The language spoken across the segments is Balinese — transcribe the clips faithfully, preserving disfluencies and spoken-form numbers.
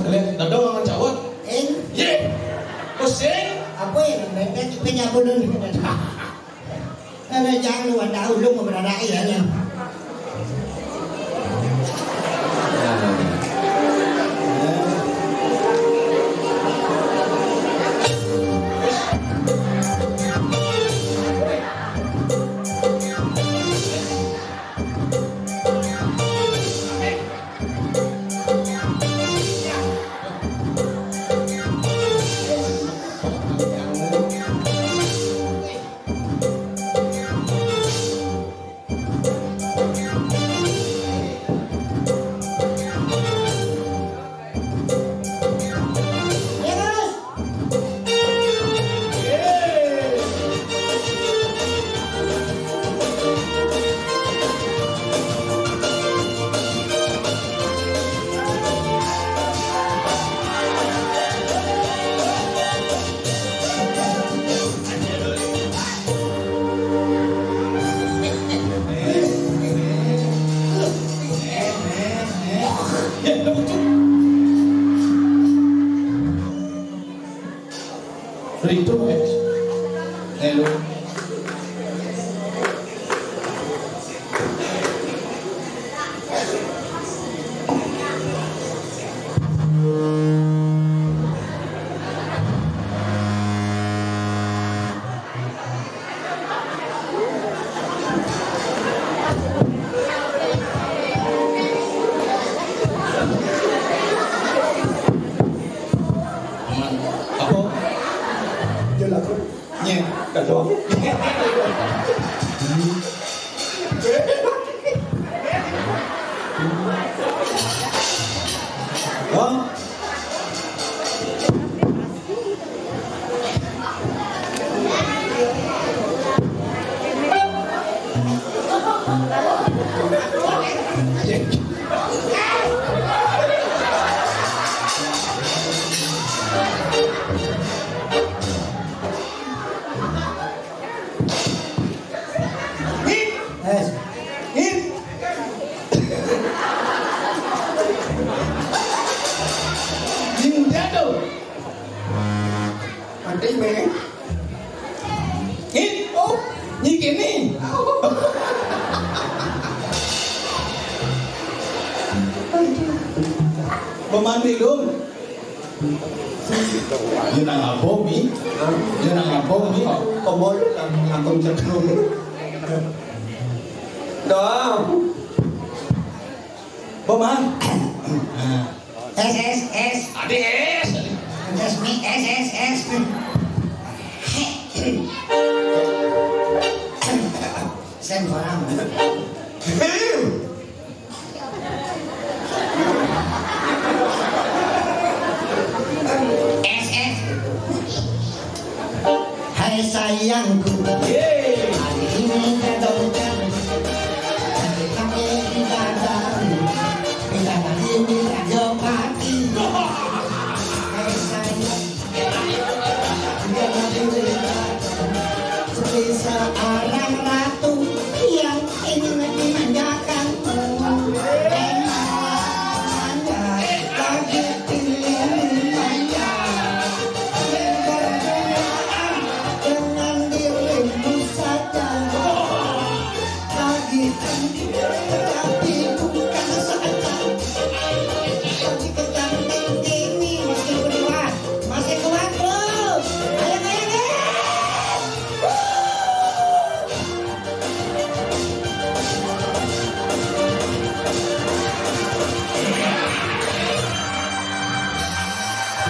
Lek dadong aman cawet. Ing. Ye. Pusing. Apa ya? Mereka penyabunan. Ada yang lu ada ulung mau berada ya, ya. Rindu, guys. Hello. Aman. Apa? Dia lagu. Nye. Kalau. Hah? Hit. Hit. Nintendo. Mati, men. Hit. Oh, nyi kini. Pemandi, Lung. Yun ang abong, eh. Yun ang abong, eh. Pemoli lang, abong sa Lung. Dong. Bumang. Ah. S, S, S. Adi, S. Just me, S, S, S. Sen Farang. S, S. Hai sayangku, hari ini kita ucap, tapi pakai di dada, kita lagi minta jopati. Hai sayang, kita lagi minta seperti seorang ratu yang ingin dimanjakan. Enak aja, lagi pilih manja.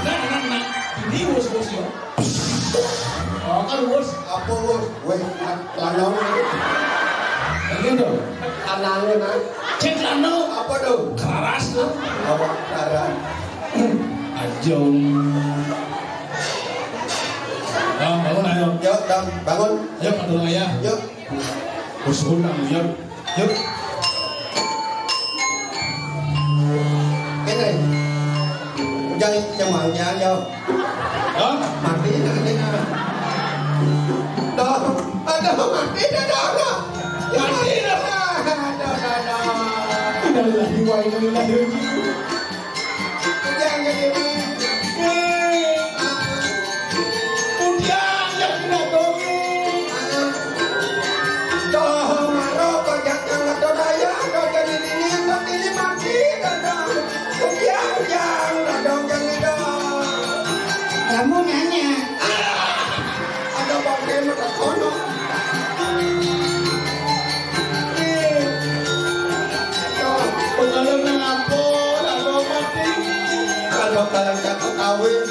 Nah, nah, nah. Ini bos-bos ya. Oh, kan, Bos. Apa, Bos? Weh, lanang. Ini dong. Lanang, nah. Cek lanang. Apa dong? Keras tuh. Apa? Keras. Ajong. Bang, bangun, ayo. Yuk, Bang, bangun. Ayo, bantu ayah. Yuk. Bos, bangun, ayo. Yuk. Kene. Jangan cemangnya, yo. Hah? Mati nanti, nah. Dah. Aduh, mati dah, dah, dah. Mati dah. Aduh, dah, dah. Innalillahi wa inna ilaihi raji'un. Jangan Udian yang kena dongeng. Toh maro kok jangan ada daya, ada jadi dingin, ada ini mati, ada. Udian yang ada dongeng ini dong. Kamu nanya. Ada bangke mata kono. Pengalam nang apa, ada mati. Ada kalang cakap kawin.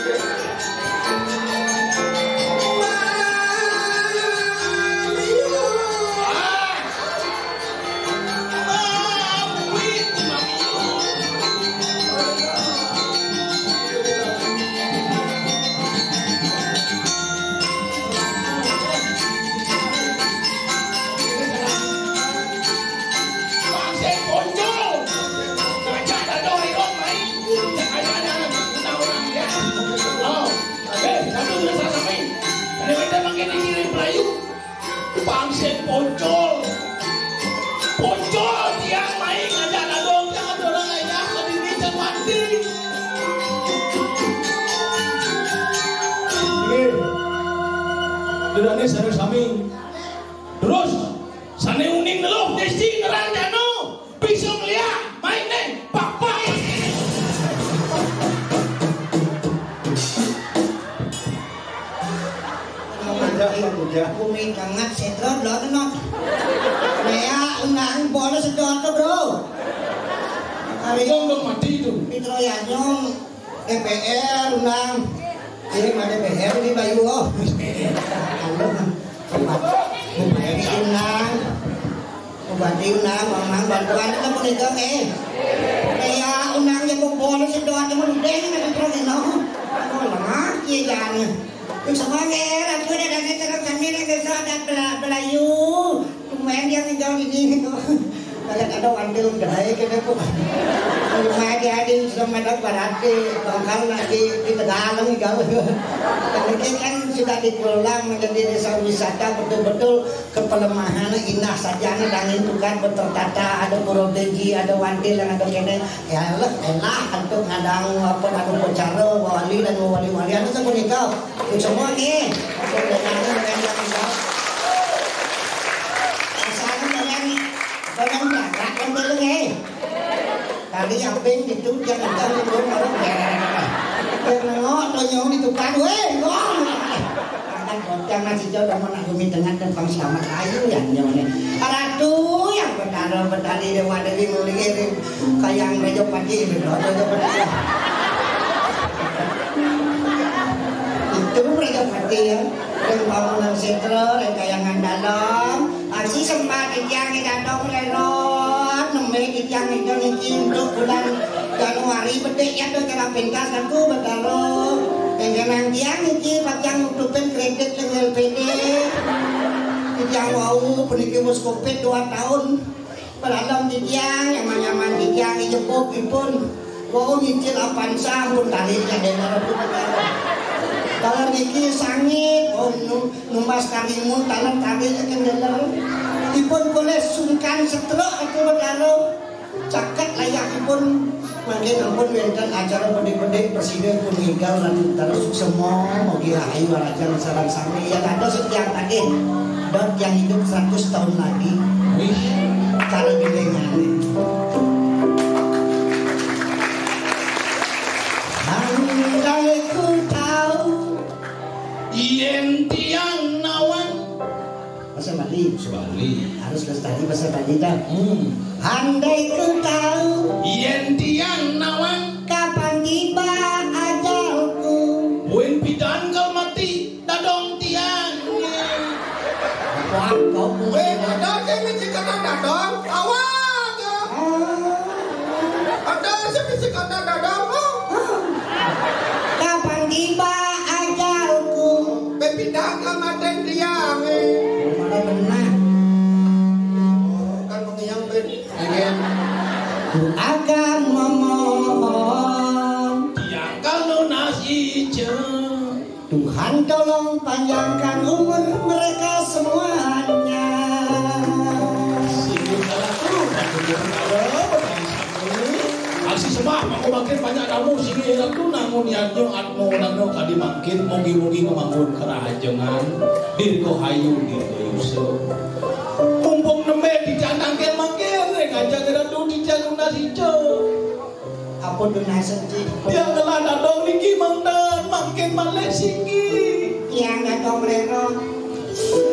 Pang sing poncol. Poncol tiang main ngajak dadong, jangan dorong aja, tadi ini can mati. Nggih. Dedane sare sami. Terus, sane uning neluh desi ngerang jano. Bisa ngeliat, main nih, pak, pak. Bumi banget, sedot, lho, no. Lea, undang, boleh sedot, bro. Hari Ngomong mati itu. Pitro Yanyong, D P R, undang. Ini mah D P R, ini Bayu, oh. Halo. Bupati undang. Bupati undang, Mamang, bantuan itu pun itu, eh. Lea, undang, ya, boleh sedot, cuma udah, ini, Pitro, ini, no. Oh, lemah, iya, jangan. Semua ngeran, gue ada ngeran kami nak besok ada bela-, belayu. Lumayan dia tinggal di sini tuh. Banyak ada wandil gede gitu tuh. Lumayan dia di Sumatera Barat di Bangkal lagi di Tegalang gitu. Dan ini kan sudah dikelola menjadi desa wisata betul-betul kepelemahan indah saja nih dangin tukar betertata ada pura beji ada wandil yang ada kene ya Allah elah untuk ngadang apa anu upacara wali dan wali-wali anu sepunika. Semua nih. Asal pengen, pengen berangkat kan dulu nih. Tadi apa yang itu jangan jangan belum orang ya. Yang nengok tuh nyong di tukang, weh, ngong. Akan bocah masih jauh sama nak gumi tengah dan bang selamat ayu ya nyong nih. Ratu yang betara betari dewa dewi mulia. Kayang Rejopati, Rejopati. Itu Rejopati ya. Yang bangunan setra, yang kayangan dalam. Aksi sempat yang datang lewat, nembe yang itu niki untuk bulan Januari bedik ya tuh kena pentas aku betara. Yang kenang tiang niki pacang nutupin kredit dengan L P D. Tiang wau peniki wis covid dua tahun. Pelalem titiang, nyaman-nyaman titiang, ijebok ipun. Wau nyicil Avanza pun tali ka dealer tu. Kalau niki sangit, oh, nu-, numbas karimun, taler tali ka dealer. Ipun boleh sungkan setruk aku betaro. Caket layak ipun. Mangkin ampun wénten acara bedik-bedik presiden pun ninggal lan terus semua mogi rahayu rahayu sareng sami ya dados setiap tagih dot yang hidup seratus tahun lagi. Wih, cara gedengane. Andai ku tahu yen tiang nawang. Bahasa Bali. Bahasa Bali. Harus lestari bahasa Bali dah. Hmm. Andai ku tahu yen tiang nawang kapan tiba ajalku. Buin pidan kal mati dadong tiang. Wah, kau weh, ada sih mesti kena dadong. Awak. Ada sih mesti kena dadong. Kapan tiba ajalku? Pepindah ke maten tiang. Mana benar? Kan mengiang ben. Ku akan memohon. Tiang kalau nasi je. Tuhan tolong panjangkan umur mereka semuanya. Sini salah tuh, satu dua, kalau, Sembah mangko mangkin banyak tamu sini, Ratu, namun yadnya atmo nano kadi mangkin, mugi-mugi ngemanggun kerahajengan, dirgo hayu, dirgo yusa. Mumpung nembe titiang tangkil mangkin, ring ajeng Ratu titiang nunas ica. Apa nunas, Cik? Tiang ngelah dadong niki mangdan, mangkin malih siki. Tiang dadong rerot.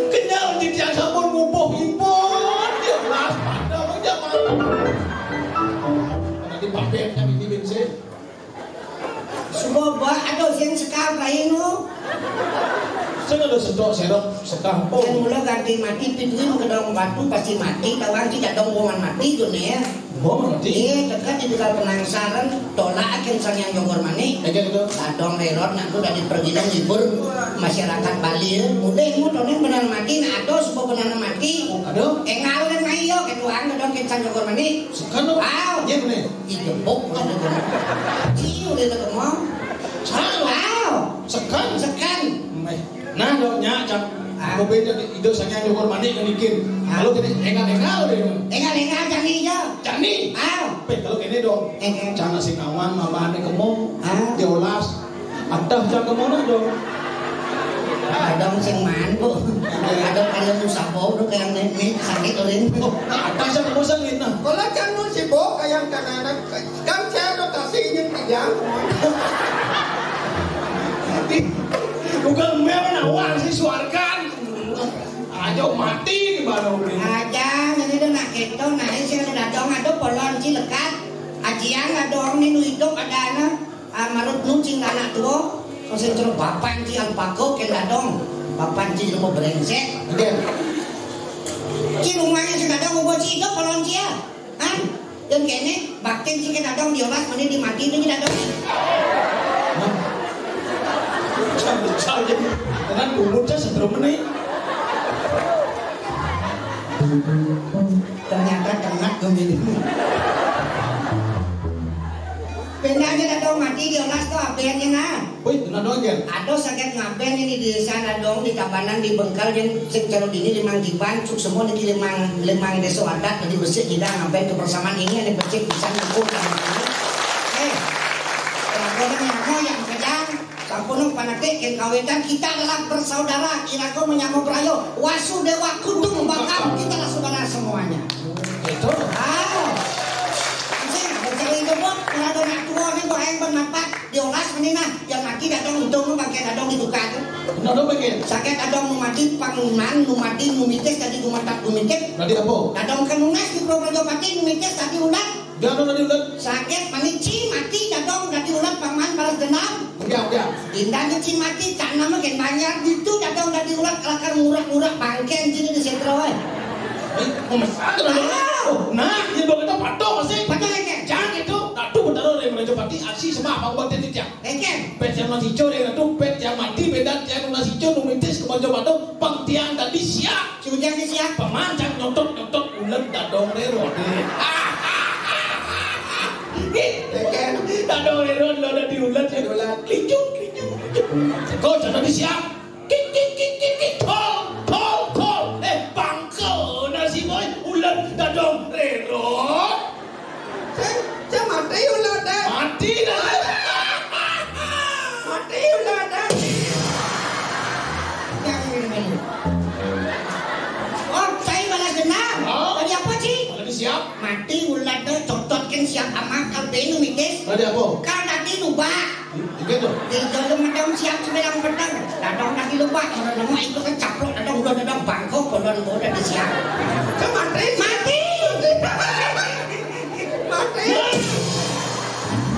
Kenyal titiang sampun ngubuh ipun, ya las pada menjaman. Nanti papet kami di bensin. Suba ba ada sing sekal kain lu. Sing ada sedok serok sekal. Oh. Yang mula ganti mati, pitui mengkedong batu pasti mati, tawang tidak dong buangan mati dunia. Oh, ngerti. Eh, teka di tegal penangsaran, tolak akan Sang Hyang Jogor Manik. Aja gitu. Dadong rerot nak tu dari pergi dan libur masyarakat Bali. Mudah mu tonen benar mati, nak ada suba benar mati. Ada. Engal kan mai yo, ketuaan kedong ke Sang Jogor Manik. Sekan tu. Au. Iya, benar. Dijebok udah ketemu. Ciu udah ketemu. Salah. Wow. Sekan. Sekan. Meh. Nah, dok, nya, cak. Ah. Kopi jadi ido sanya nyukur manik kenikin. Ah. Kalau kini engal-engal deh. Engal-engal jani ya. Jani. Ah. Pe, kalau kini dong. Eh, eh. Cana sing awan mamane kemo. Ah. Diolas. Adah cang kemo na dong. Kadang sing mantuk. Kadang kalian musabau tuh kayak nih, nih, sakit ulin. Oh, adah cang kemo sakit nah. Kalau cang nu sibuk kayak anak-anak, kan saya rotasi ini tiga. Bukan memang awal si suarkan. Aja mati di mana ulin. Aja, ini udah nak keto, nah ini sih udah dong, aduh polon sih lekat. Ajian lah dong, ini nu hidup ada anak. Ah, marut nu cing anak tua, sing terus bapan ci alpako ken dadong. Bapan ci ilmu brengsek. Iya. Ci rumahnya si dadong ubo ci idup kolon ci ya. Hah? Dan kene, bakin ci ken dadong diolas meni dimati itu ci dadong. Hah? Besar, besar jadi. Dengan umur saya sebelum ini. Ternyata kena gemini. Bendanya dadong mati diolas to abennya nah. Wih, kena dong, Jen. Ado saget ngaben ini di desa dadong, di Tabanan, di Bengkal, yang sing calon ini limang jiban, suk semua niki limang, limang desa adat, jadi besik kita ngaben kebersamaan ini ada becik pisan, syukur. Eh, lagu yang kejang. Sampun panatik ken kawitan kita adalah bersaudara, iraga menyama berayo, Wasudewa Kutung Bakam, kita adalah saudara semuanya. Betul. Ah. Sing, mencari jebot, kalau ada nak tua ni, doa yang bernapak, diolas meni nah, yang mati dadong untung, bangke dadong ditukar tu. Dadong bangke. Sakit dadong nu mati, pangunan, nu mati, nu mitis, tadi gumatak gumitip. Tadi apa? Dadong kenunas di Pulau Prajapati, nu mitis, tadi ulat. Dia apa tadi ulat? Sakit mani ci mati dadong dadi ulat paman balas dendam. Udah, udah. Indah ni ci mati tak nama gen banjar ditu dadong dadi ulat kelakar murah-murah bangken sini di sentro eh. Ih, memesan tu dah. Ah. Oh, nah, dia dua kata patuh masih. Patuh lagi. Jangan itu. Ratu Betara dari Merajapati, aksi sembah abang buat titiang. Lagi. Pet yang masih curi, Ratu, pet yang mati, beda yang masih curi, numitis ke Merajapati, pang tiang tadi siap. Sujang ni siap. Pamancang nyotot-nyotot ulet dadong rerot. Dadong rerot lo dadi ulet ya. Ulet. Klicuk, klicuk, klicuk. Kau jangan disiap. Kik, kik, kik, kik, kik. Tol, tol, tol. Eh, bangko nasi boy. Ulet dadong rerot. Sing, sing mati ulat dah. Mati dah. Mati ulat dah. Yang ini. Oh, saya balas dendam. Oh. Tadi apa sih? Tadi siap. Mati ulat dah, cocotkan siap amat kalau benu mitis. Tadi apa? Kalau tadi lupa. Gitu. Di dalam macam siap sebelah petang. Dadong lagi lupa, kalau nama itu kan caplok, dadong udah dadong bangkok, kalau udah disiap. Mati. Mati. Mati.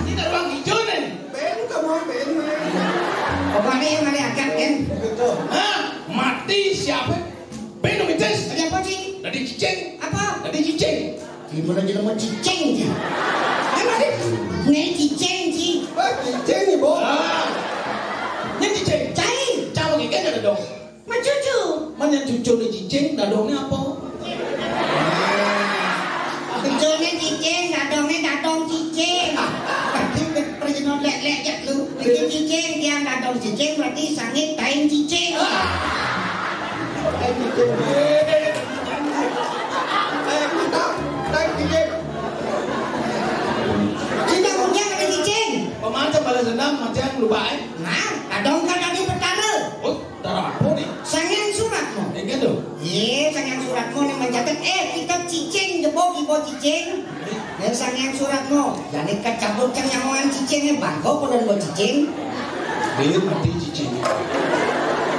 Ini terbang hijau nih. Ben, kamu ben. Pokoknya yang ada akan, Ben. Betul. Hah? Mati siapa? Ben, mitis. Tadi apa sih? Tadi cicing. Apa? Tadi cicing. Gimana jadi mau cicing sih? Emang sih? Nih cicing sih. Wah, cicing nih, Bo. Ah. Ini cicing. Cai. Cai lagi kan ada dong. Macucu. Mana cucu di cicing, dadongnya apa? Cucunya cicing, dadongnya dadong cicing. Berarti pergi nolek-lek ya lu. Bikin cicing, tiang dadong cicing, berarti sangit tain cicing. Tain cicing. Eh, mantap. Tain cicing. Ini Macam balas dendam, macam lupa, eh? Nah, kadang kan ada perkara. Oh, perkara apa ni? Sangiang Suratmo. Eh, gitu. Iya, Sangiang Suratmo yang mencatat, eh, kita cicing, jebok ibu cicing. Ya, Sangiang Suratmo. Jadi kacabut kan yang orang cicing, eh, bangko pun dan buat cicing. Dia mati cicing.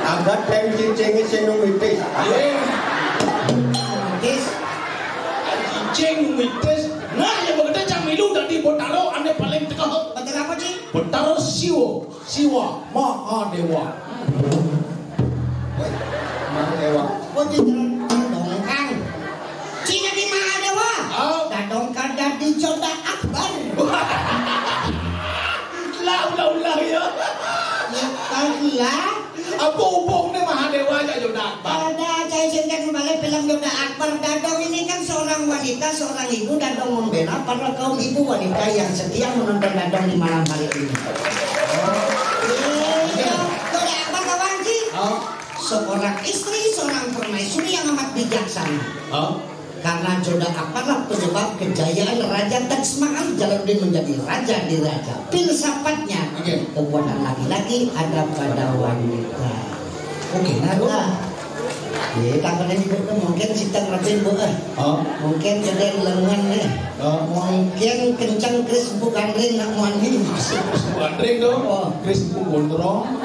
Agak tem cicing sing mitis. Iya. Mitis. Cicing mitis. Nah, yang begitu cang milu tadi botaro ane paling tengah. Betul apa, Ci? Betara Siwa, Siwa, Mahadewa. Woi, Mahadewa. Oh, di jalan dongkang. Cina di Mahadewa. Ah. Dadong kada di Joda Akbar. Lah, ulah, ulah, ya. Ya, lah. Apa hubungnya Mahadewa aja Joda Akbar? Ada, saya cerita kembali film Joda Akbar. Dadong ini kan seorang wanita, seorang ibu. Dadong membela para kaum ibu wanita yang setia menonton Dadong di malam hari ini. Iya, Joda Akbar kawan sih. Oh. Seorang istri, seorang permaisuri yang amat bijaksana. Oh. Karena Joda Akbar lah penyebab kejayaan Raja Taj Mahal Jalaluddin menjadi raja di raja. Filsafatnya, oke, kekuatan laki-laki ada pada wanita. Oke, nah, nah, tuh. Iya, takutnya ibu tuh mungkin sitang rapi, Bu, eh. Oh. Mungkin gede lengan, eh. Oh. Mungkin kencang kris bukan ring nak mandi. Bukan ring dong. Oh. Kris bukan gondrong.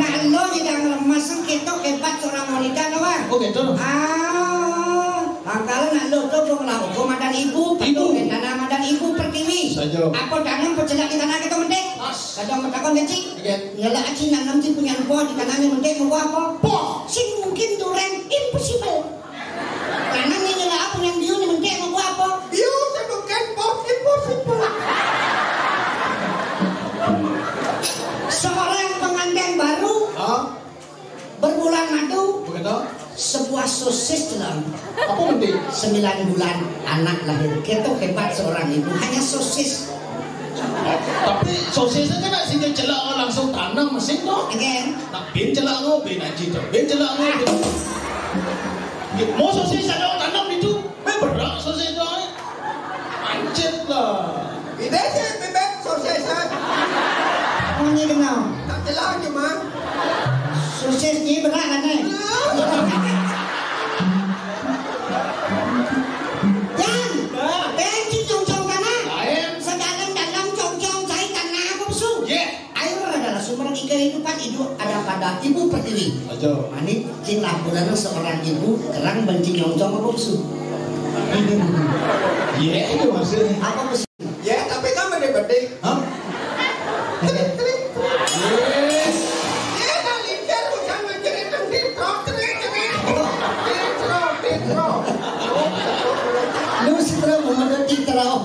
Nah, lo tidak lemas, kita hebat seorang wanita, lo, Bang. Oh, gitu. Ah, kalau nak lo tuh mau ngelakukan madan ibu, ibu. Tanah madan ibu pertiwi. Saja. Apa tanam pecelak di tanah kita mendek? Pas. Kadang bertakon kecil. Iya. Nyelak aci nanam ci punya empoh di tanahnya mendek mau apa? Poh. Sing mungkin duren impossible. Karena ini nyelak punya biu ni mendek mau apa? Biu sebukan poh impossible. Seorang pengantin baru. Hah? Berbulan madu. Begitu. Sebuah sosis dalam. Apa mendek? Sembilan bulan anak lahir. Kita hebat seorang ibu. Hanya sosis. Tapi sosisnya kan nak sini celak langsung tanam mesin tu. Again. Nak bin celak ngau, bin aji tu. Bin celak ngau, bin. Mau sosis ada tanam itu. Eh, berat sosis tu, eh. Pancit lah. Bibit sih, bibit sosis, eh. Bunyi kenal. Tak celak cuma. Sosis ni berat kan, eh? Jan, benci congcong tanah. Lain. Sedalam-dalam congcong cai tanah apa besu? Yeah. Air adalah sumber kehidupan, hidup ada pada ibu pertiwi. Aja. Manik, cing laporan seorang ibu, kerang benci nyongcong apa besu? Iya, itu maksudnya. Apa besu? Ya, tapi kan bedik-bedik. Hah? Trik, trik, trik. Yes. Ya, dah lincah, bukan menjerit, trik, trik, trik. Trik, trik, trik. Lu sih, bro, mau ada trik, trik.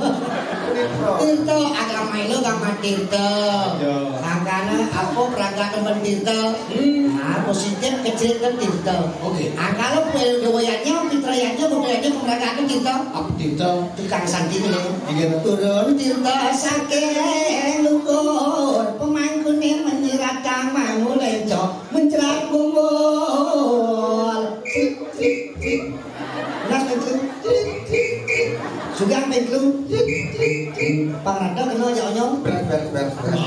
Tirta, agama ini agama Tirta. Iya. Makanya apa peragatan Tirta? Hmm. Nah, positif kecil ke Tirta. Oke. Nah, kalau periode wayahnya, fitrayatnya, budayanya pemeragaan Tirta. Apa Tirta? Tukang santi ini. Iya. Turun Tirta saking luhur, pemangkune menyirat kamang uleco, mencerak kumpul. Tik, tik, tik. Belas, Bang Klu? Sudah, Bang Klu? Pang rada kena aja onyong. Beres, beres, beres, beres.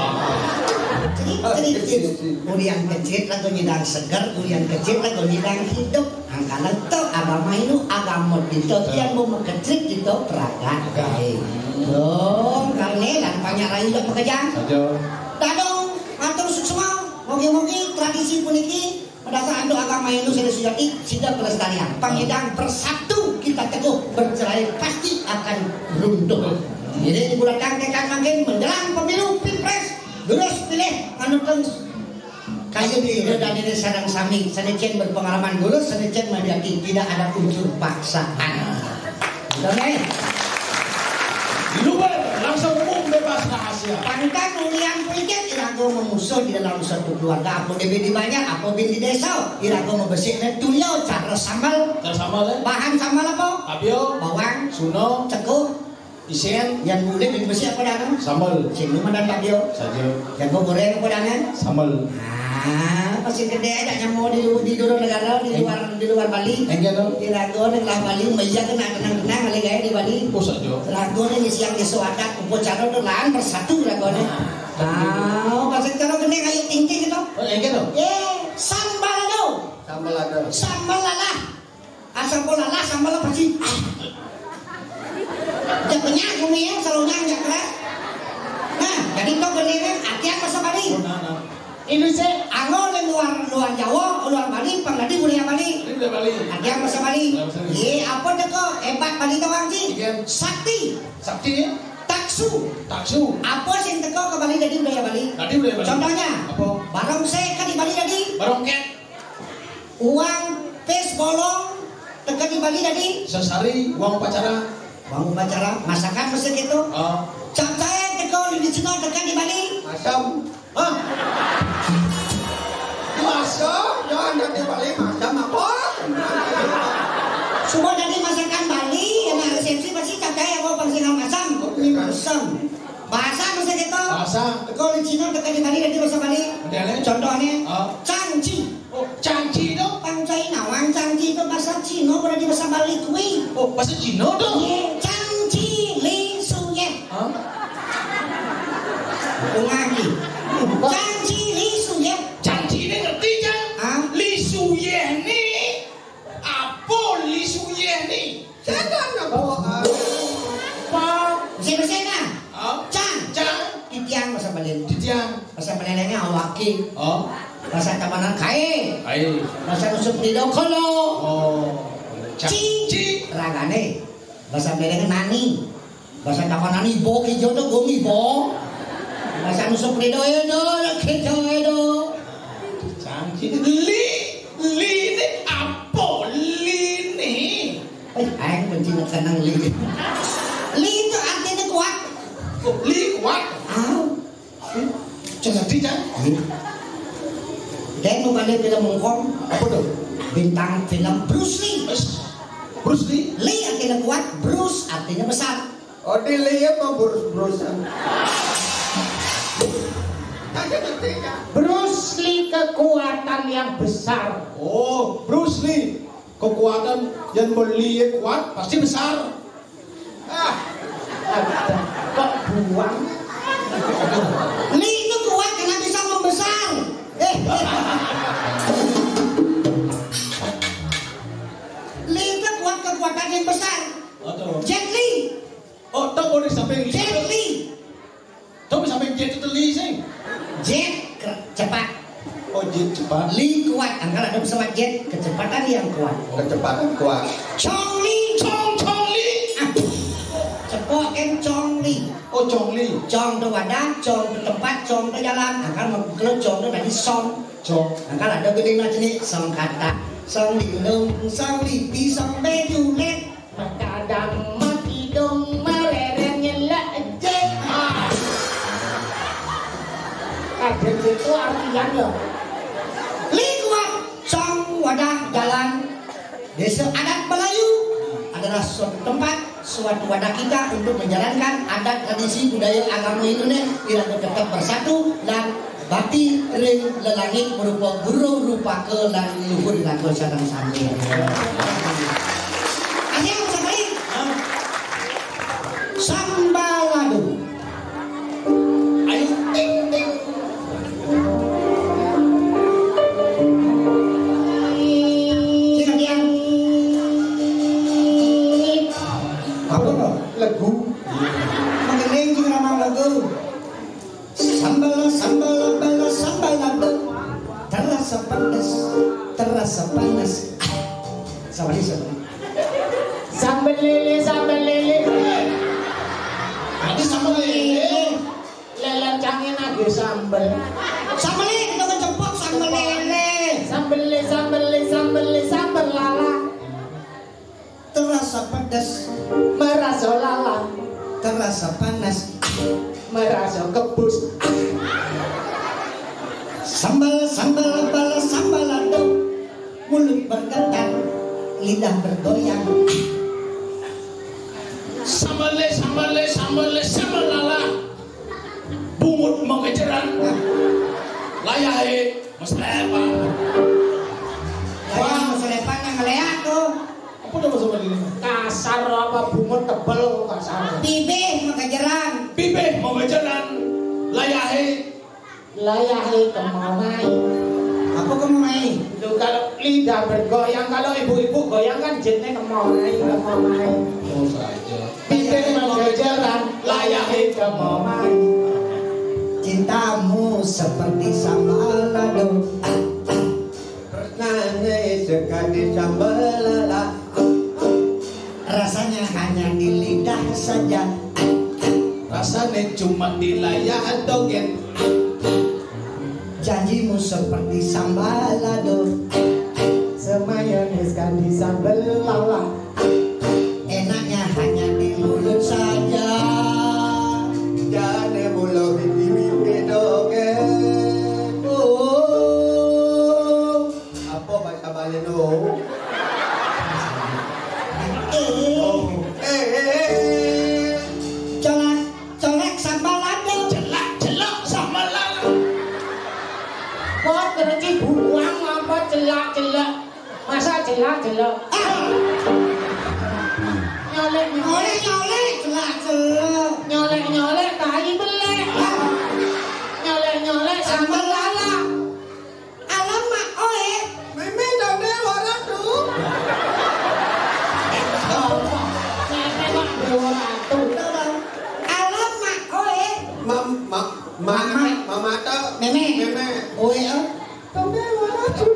Cerit, cerit, cerit. Urian kecit lagu nyidang seger, urian kecit lagu nyidang hidup. Angkana tu agama itu, agama itu, yang mau mengkecit itu peragat. Oke. Dong, karena lah banyak rayu dah pekerjaan. Saja. Dadong, matur suksma, mogi-mogi tradisi puniki Pada saat itu agama Hindu sudah sejati, sudah pelestarian. Pangidang bersatu kita teguh, bercerai pasti akan runtuh. Jadi bulatang tekad makin menjelang pemilu pilpres, terus pilih anu terus. Kayu di roda ini sarang sami, sanecen berpengalaman dulu, sanecen menjadi tidak ada unsur paksaan. Betul, eh? Luber, langsung umum bebas rahasia. Pantang ulian pelicin, irago memusuh di dalam satu keluarga. Apa D B D banyak, apa bin di desa. Irago mebesik ne tulio cara sambal. Cara sambal, eh? Bahan sambal apa? Abio. Bawang. Suno. Cekuh. Isen. Yang boleh bin besi apa dangan? Sambal. Sing lu madan abio. Saja. Yang kau goreng apa dangan? Sambal. Ah, pasti gede ada nyamo di lu-, di dulu negara, di luar, di luar Bali. Enggak dong. Di rago nih lah Bali, meja kena tenang-tenang kali gaya di Bali. Oh, saja. Rago nih siang besok ada upacara tuh lahan bersatu rago nih. Ah, pasal kalau kena kayu tinggi gitu. Oh, yang gitu? Eh, sambal aduh. Sambal aduh. Sambal lalah. Asam bola lah, sambal apa sih? Dia kenyang, kumi ya, selalu nyang, ya, keras. Nah, jadi kau beneran, atian masa Bali. Oh, nah, nah. Ini sih, anu, di luar, luar Jawa, luar Bali, pang dadi budaya Bali. Ini budaya Bali. Atian masa Bali. Budaya Bali. Iya, apa teko hebat Bali tawang sih? Iya. Sakti. Sakti. Taksu. Taksu. Apa sing teko ke Bali dadi budaya Bali? Dadi budaya Bali. Contohnya, apa? Barongsai kan di Bali dadi? Barongket. Uang pis bolong teko di Bali dadi? Sesari, uang upacara. Uang upacara, masakan mesti gitu. Oh. Capcay teko di Cina teko di Bali? Asam. Hah? Masam? Jangan nanti balik masam apa? Semua jadi masakan Bali, yang resepsi pasti capcay apa pangsingan masam? Oke. Masam. Bahasa mesti gitu. Bahasa. Kalau di Cina teko di Bali dadi bahasa Bali. Ada, ada. Contohnya, oh. Cangci. Oh, cangci itu? Pangcai nawang cangci itu bahasa Cina, berarti bahasa Bali kui. Oh, bahasa Cina tuh? Iya, cangci li su ye. Hah? Ulangi. Cangci li su ye. Cangci ini ngerti, Cang? Hah? Li su ye ini apa li su ye ini? Jangan apa? Apa? Mesin-mesin nah. Hah? Cang. Cang. Titiang bahasa Bali. Titiang. Bahasa Bali lainnya awake. Oh. Bahasa Tabanan kae. Kae. Bahasa Nusuk Tido kolo. Oh. Cang. Ci. Ci. Ragane. Bahasa Bali nani. Bahasa Tabanan ibo kijo to gong ibo. Bahasa Nusuk Tido edo, kijo edo. Cang. Li, li ini apa? Li ini. Eh, aing benci nekenang li. Li itu artinya kuat. Oh, li kuat. Ah. Cerdas, Cang. Iya. Dan bukannya film mungkong. Apa tuh? Bintang film Bruce Lee. Wes. Bruce Lee? Li artinya kuat, Bruce artinya besar. Oh, di li apa Bruce, Bruce? Tadi ngerti, Cang. Bruce Lee kekuatan yang besar. Oh, Bruce Lee. Kekuatan yang melihat kuat pasti besar. Ah, ada. Kok buang? Li itu kuat karena bisa membesar. Eh. Li itu kuat kekuatan yang besar. Betul. Jet Li. Oh, tak boleh sampai Jet Li. Tuh sampai jet itu li sih. Jet ke- cepat. Oh, jet cepat. Li kuat, angkal ada pesawat jet, kecepatan yang kuat. Kecepatan kuat. Chong Li, Chong, Chong Li. Ah, cepok kan Chong Li. Oh, Chong Li. Chong tu wadah, Chong tu tempat, Chong tu jalan. Angkal mau kalau Chong tu tadi song. Chong. Angkal ada gede macam ni, song kata. Song di gunung, song di pisang, bejulet. Kadang mati dong melereng nyelek je. Ah. Kaget itu artian ya. Li kuat, song wadah jalan. Desa adat Melayu adalah suatu tempat, suatu wadah kita untuk menjalankan adat tradisi budaya agama itu nih, biar tetap bersatu dan bakti ring lelangit berupa guru rupa ke dan luhur dan sareng sami. Ayo, sambali. Sambalado. Ayo, ting, ting. Sing latihan. Apa to? Lagu. Mengeling sing ramah lagu. Sambal, sambal, sambal, sambal lado. Terasa pedas, terasa panas. Sama dia, sama. Sambal lele, sambal lele. Ada sambal lele. Lele cangin lagi sambal. Sambal lele, kita mencepok sambal lele. Sambal lele, sambal lele, sambal lele, sambal lala. Terasa pedas. Merasa lalang. Terasa panas. Merasa kebus. Sambal, sambal, bala, sambal lado. Mulut bergetar, lidah bergoyang. Sambale, sambale, sambale, sambalala. Bungut mengejeran. Layahe meslepan. Wah, meslepan yang ngeleak tuh. Apa nama sama ini? Kasar apa bungut tebel kasar. Bibih mengejeran. Bibih mengejeran. Layahe Layahe kemamai. Apa kemamai? Itu kalau lidah bergoyang, kalau ibu-ibu goyang kan jenenge kemamai, kemamai. Oh, saja. Pitik menggejeran, layahe kemamai. Cintamu seperti sambal lado. Tresnane sekadi sambal lala. Rasanya hanya di lidah saja. Rasanya cuma di layar dogen. Janjimu seperti sambal lado. Semayanis kan di sambal lala. Enaknya hanya di mulut saja. Jane mulo bibi-bibi dogen. Oh. Apa bahasa Bali no? Eh. Oh. Eh, eh, eh. Colak, colak sambal lado. Celak, celak sambal lado. Kok kereci buang apa celak, celak? Masa celak, celak? Ah. Nyolek, nyolek. Nyolek, nyolek, celak, celak. Nyolek, nyolek, tai belek. Ah. Nyolek, nyolek, sambal lala. Alamak, oe. Meme dong deh, orang tuh. Meme kok deh, orang tuh. Alamak, oe. Mam-, ma-, ma-, Mama. Mama tuh. Meme. Meme. Oe, eh. Dong deh, orang tuh.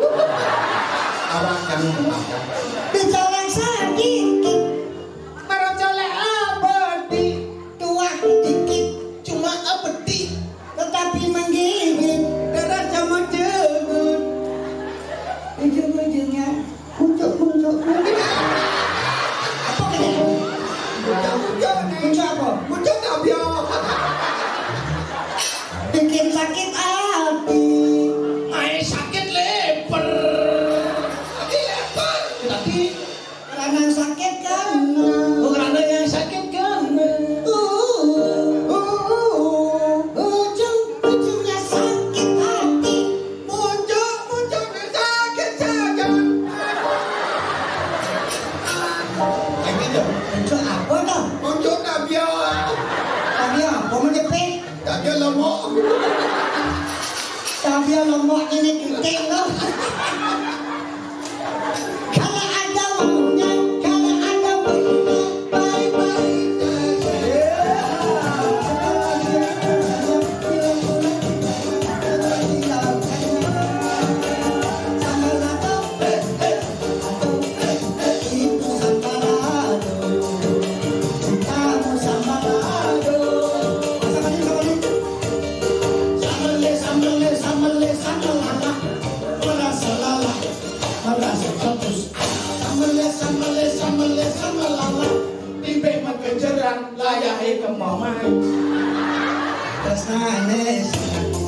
Orang yang makan. Bicara sakit. Para colek abadi. Tuak dikit, cuma abadi. Tetapi menggigit. Darah sama jenggot. Ujung-ujungnya muncul-muncul. Apa kena? Muncul-muncul nih. Muncul apa? Muncul tabio. Bikin sakit hati. Ai sakit leper. Sakit leper. Tadi Karena sakit kan. Oh, karena yang sakit kan. Uh, uh, uh, uh. Ujung-ujungnya sakit hati. Ujung-ujungnya sakit saja. Kayak gitu. Ujung apa dong? Ujung tabio. Tabio apa menjepit? Tabio lomo. Tabio lomo ini gede loh. Kalau ada maunya, kalau ada maunya, bye-bye saja. Itu sambal lado. Cintamu sambal lado. Sambal, sambal. Sambale, sambale, sambale, sambal lala. Merasa lala. Merasa bagus. Sambale, sambale, sambale, sambal lala. Tipe makejeran, layahe kemamai. Tresnane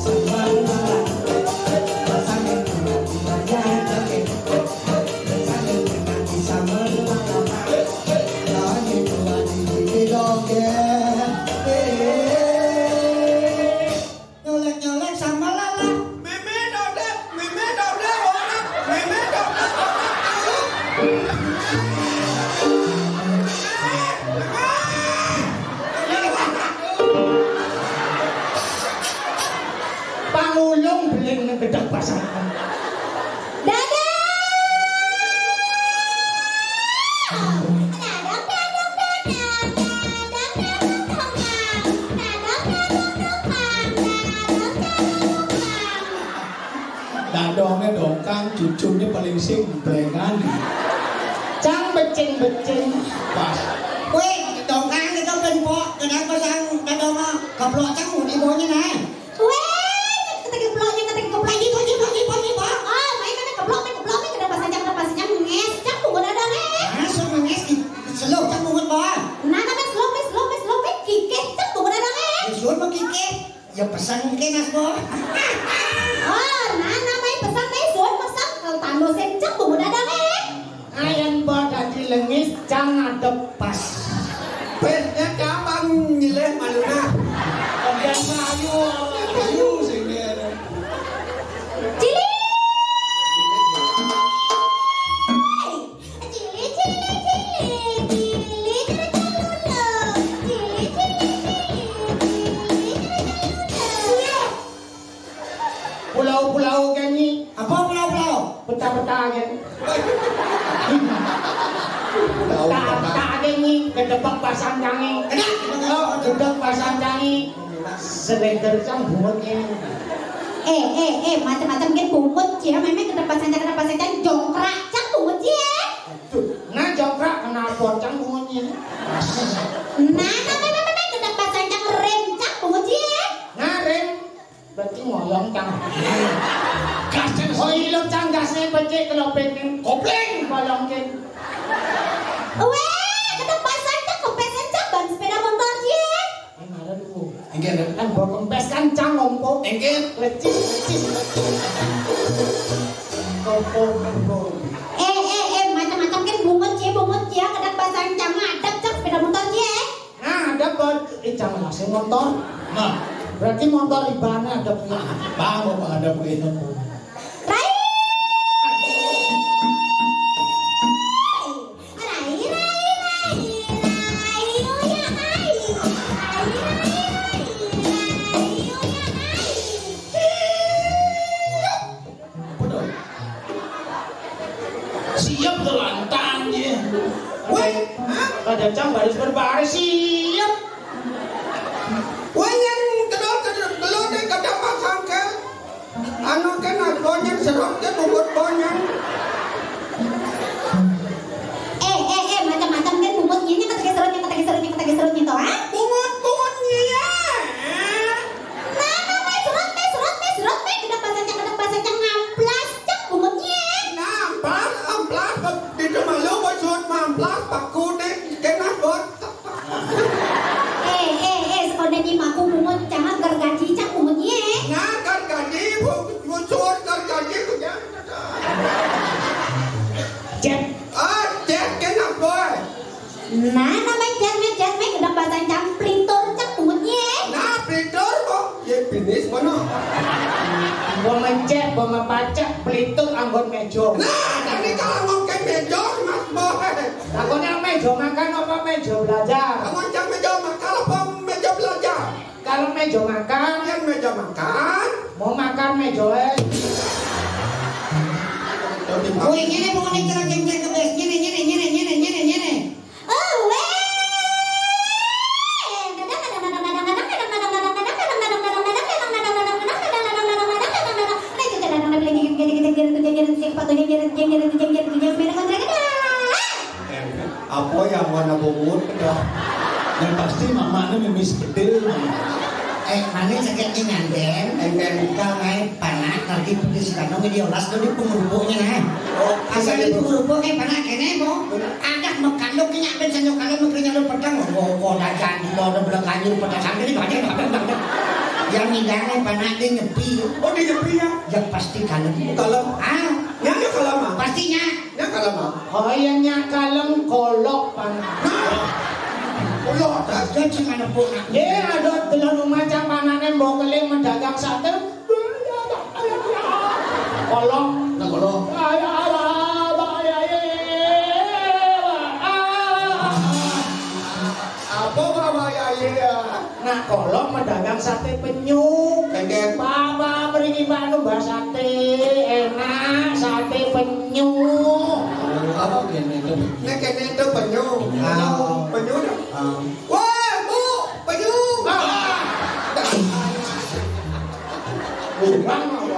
sambal lala. Rasane kurang dibayar, tapi rasane kurang di sambal lala. Lagi tua di gigi doge. Eh. Nyolek-nyolek sambal lala. Meme dodek, meme dodek orang, meme dodek orang. Pangulung beling gedeg pasangan. Dadah! Dadang, dadang, dadang, dadang, dadang, dongkang. Dadang, dadang, dongkang, dadang, dadang, dongkang. Dadonge dongkang, cucune paling simplengan. Cang becing-becing. Pas. Weh, dongkang itu kan, Pok. Kenapa sang dadonge keblok cang, ibonye nae? Weh, ketek kebloknya, ketek keblok, ibu, ibu, ibu, ibu. Oh, main kena keblok, main keblok, main kena pasang jam, kena pasang jam, nges, jam tunggu dadang, eh. Masuk nges di seluk, jam tunggu bawah. Nah, nah, main seluk, main seluk, main seluk, main kikeh, jam tunggu dadang, eh. Disuruh mau kikeh, ya pesan mungkin, Mas, Bo. Oh, nah, nah, main pesan, main suruh pesan, kalau tamu sen, jam tunggu dadang, eh. Ayan ba dadi lengis, cang ngadep pas. Pesnya gampang nyilih manuna. Kemudian ayu, ayu sing ngene. Cilik. Cilik, cilik, cilik, cilik, cilik, cilik, cilik, cilik, cilik, cilik, cilik, cilik. Pulau-pulau kene. Apa pulau-pulau? Peta-peta kene. Peta-peta kene, kedebak pasancange. Oh, kedebak pasancange. Selender cang bungut kene. Eh, eh, eh, macam-macam kene bungut ya, memang kedebak pasancang, kedebak pasancang, jongkrak cang bungut ya. Nah, jongkrak kenapa cang bungut kene? Nah, nah, nah, nah, nah, kedebak pasancang rem cang bungut ya. Nah, rem berarti ngoyong cang. Gas cang. Oh, ilo cang gasnya becik kalau pengen kopling bolongin. Weh, kedebak pasancang kepesan cang ban sepeda motor ya. Ini ada dulu. Enggak ada. Kan bawa kempes kan cang ngompo. Enggak. Lecin, lecin, lecin. Ngompo, ngompo. Eh, eh, eh, macam-macam kan bungut ya, bungut ya, kedebak pasancang ngadep cang sepeda motor ya. Nah, ada buat eh jangan masih motor. Nah, berarti motor ibana ada punya. Apa mau ada punya? Rai. Rai, rai, rai, rai, uya, rai. Rai, rai, rai, rai, uya, rai. Siap tuh lantang ya. Weh, hah? Pada cang baris berbaris siap. Weh, yang kedor kedor kedor deh kata Pak Sangkel. Anu kan aku yang serot dia bungut bonyang. Eh, eh, eh, macam-macam kan bungut ini kata serotnya, kata serotnya, kata serotnya tuh, ha? Bungut, bungut iya. Nah, nah, meh, serot, meh, serot, meh, serot, meh, kedebak pasancang, kedebak pasancang, ngamplas, cek bungut iya. Nah, amplas, amplas, di rumah lu, bos, serot, mamplas, paku, deh, kena, bos. Eh, eh, eh, sekolah ni maku bungut, cang gergaji, cang bungut iya. Nah, gergaji, bu, bu, serot, gergaji, bu, ya. Cek. Ah, cek, kena, bos. Nah, namanya jan, meh, jan, meh, kedebak pasancang pelitur cak bungut ye. Nah, pelitur kok. Ye, pinis mana? Gua mecek, gua mepacak, pelitur anggon mejo. Nah, tadi kalau ngomong mejo, Mas Boy. Aku yang mejo makan apa mejo belajar? Kamu yang mejo makan apa mejo belajar? Kalau mejo makan, yang mejo makan. Mau makan mejo, eh. Woi, ngene, pokoknya kira-kira kebes. Ngene, ngene, ngene, ngene, ngene, ngene. Oh, weh. Apa yang warna bungut dah? Yang pasti mama ini mimis bedil. Eh, mana ceketnya nyanten? Enten. Kau main panak lagi putih si kandung dia olas tuh di pengurupuknya nah. Oh, asal di pengurupuknya panak kene mo. Ada mekandung kena ben sendok kandung mekenya lu pedang. Kok kok dagang di kau udah belakang lu pedang sambil di badan. Yang ngidangnya panak dia nyepi. Oh, dia nyepi ya? Ya pasti kalem. Kalem. Ah, nyampe kalem ah. Pastinya. Nya kalem ah. Oh iya nya kalem kolok panak. Nah. Kolok. Dia cuma nepuk nak. Ye ada delon rumah cang panaknya mau keling mendagang sate. Kolok. Nah, kolok. Apa bawa ya iya? Nak kolok mendagang sate penyu. Kengkeng. Papa beri mbak nu mbak sate enak sate penyu. Apa gini tuh? Nek kene itu penyu. Ah. Penyu dah. Ah. Wah, Bu, penyu. Ah. Bukan apa?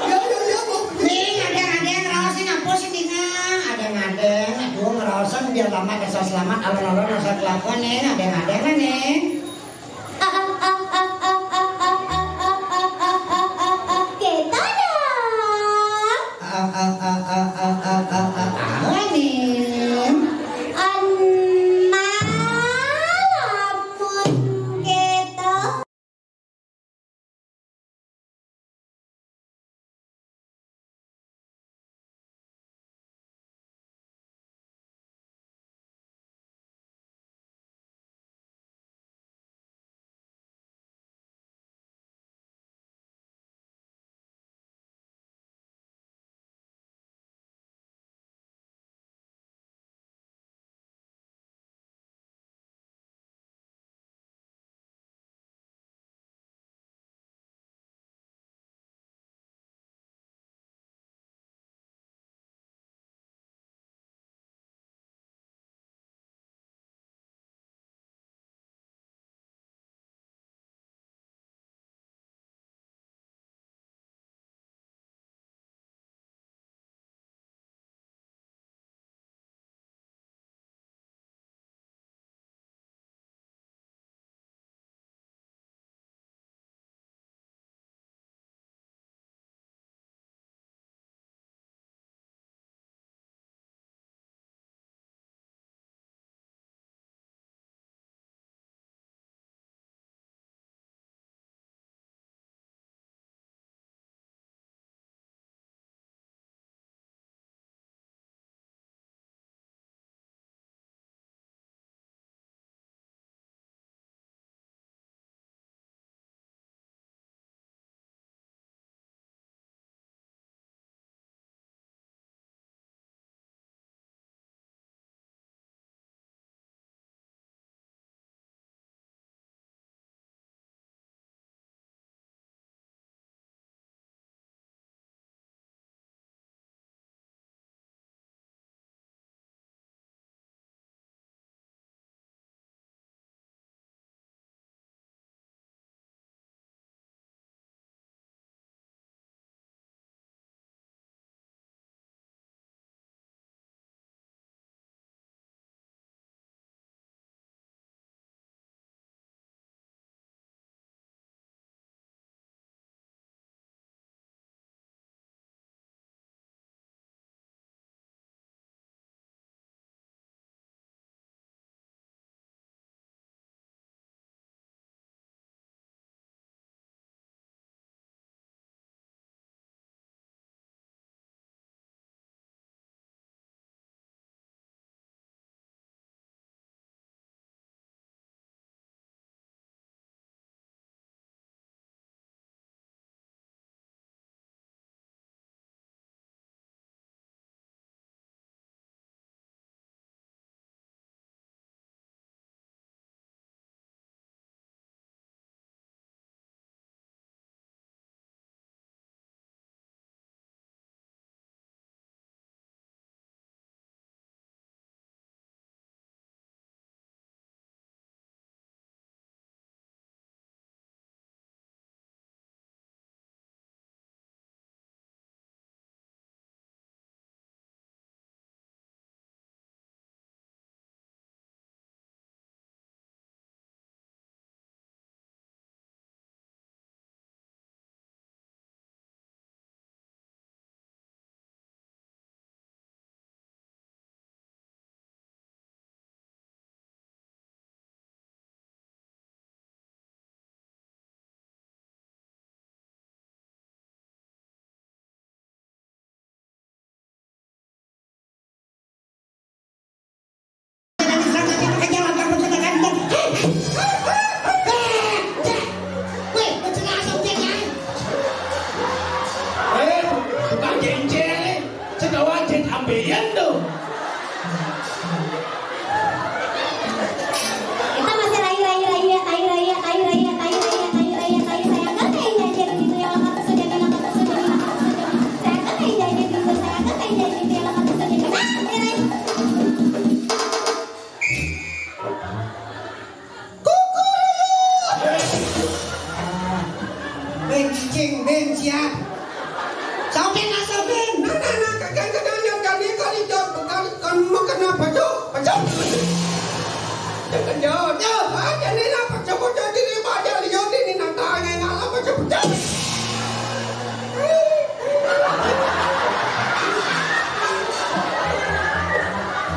Ya, ya, ya, Bu. Ning, ada-ada yang raos ning apa sih ning? Ada-ada, aduh ngeraosan biar lama rasa selamat, alon-alon rasa kelakuan ning, ada-ada ning. Kita dong. Apa ning? Ana lamun kita Pian tuh. Kita masih rai, rai, rai, ya, tai, rai, ya, tai, rai, ya, tai, rai, ya, tai, rai, ya, tai, saya kan kayak janji gitu ya, lama tuh sudah, lama tuh sudah, lama tuh sudah. Saya kan kayak janji gitu, saya kan kayak janji gitu ya, lama tuh sudah. Ah, rai, rai. Kukuruyuk! Bencing, bencian. Sampin lah, sampin. Nah, nah, nah, kakak, kakak, yang kali, kali, jawab, kali, kan makan apa, Cok? Apa, Cok? Jangan jawab, jawab. Ah, jadi apa, Cok? Kok jadi apa? Dia lihat ini, nang tangan, ngalah, apa, Cok? Cok.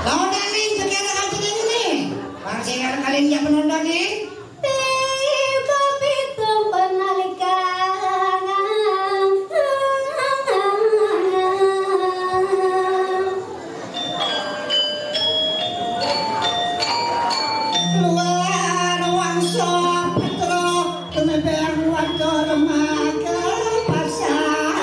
Lawan dari sekian akan terjadi nih. Bang, sing kalian siap menonton nih. Tiba pitung penalikan. Luar wangsa putra, kemebeng warga remaja pasar.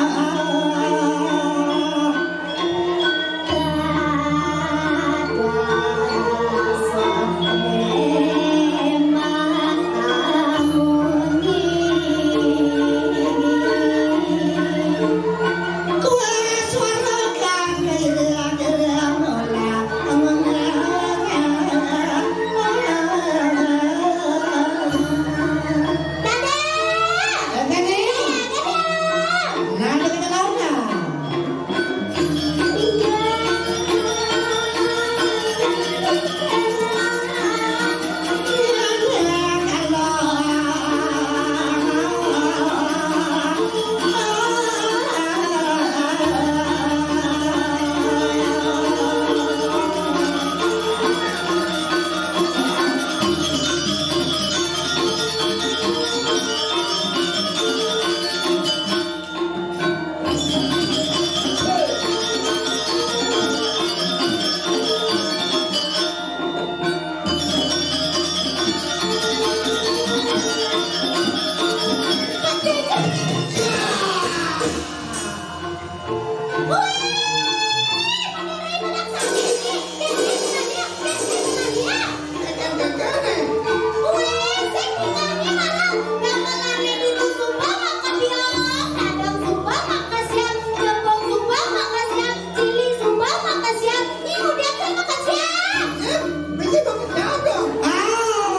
Cili sumpah makan siap. Ih, udah kan makan siap. Ya, mesti makan siap dong. Ah,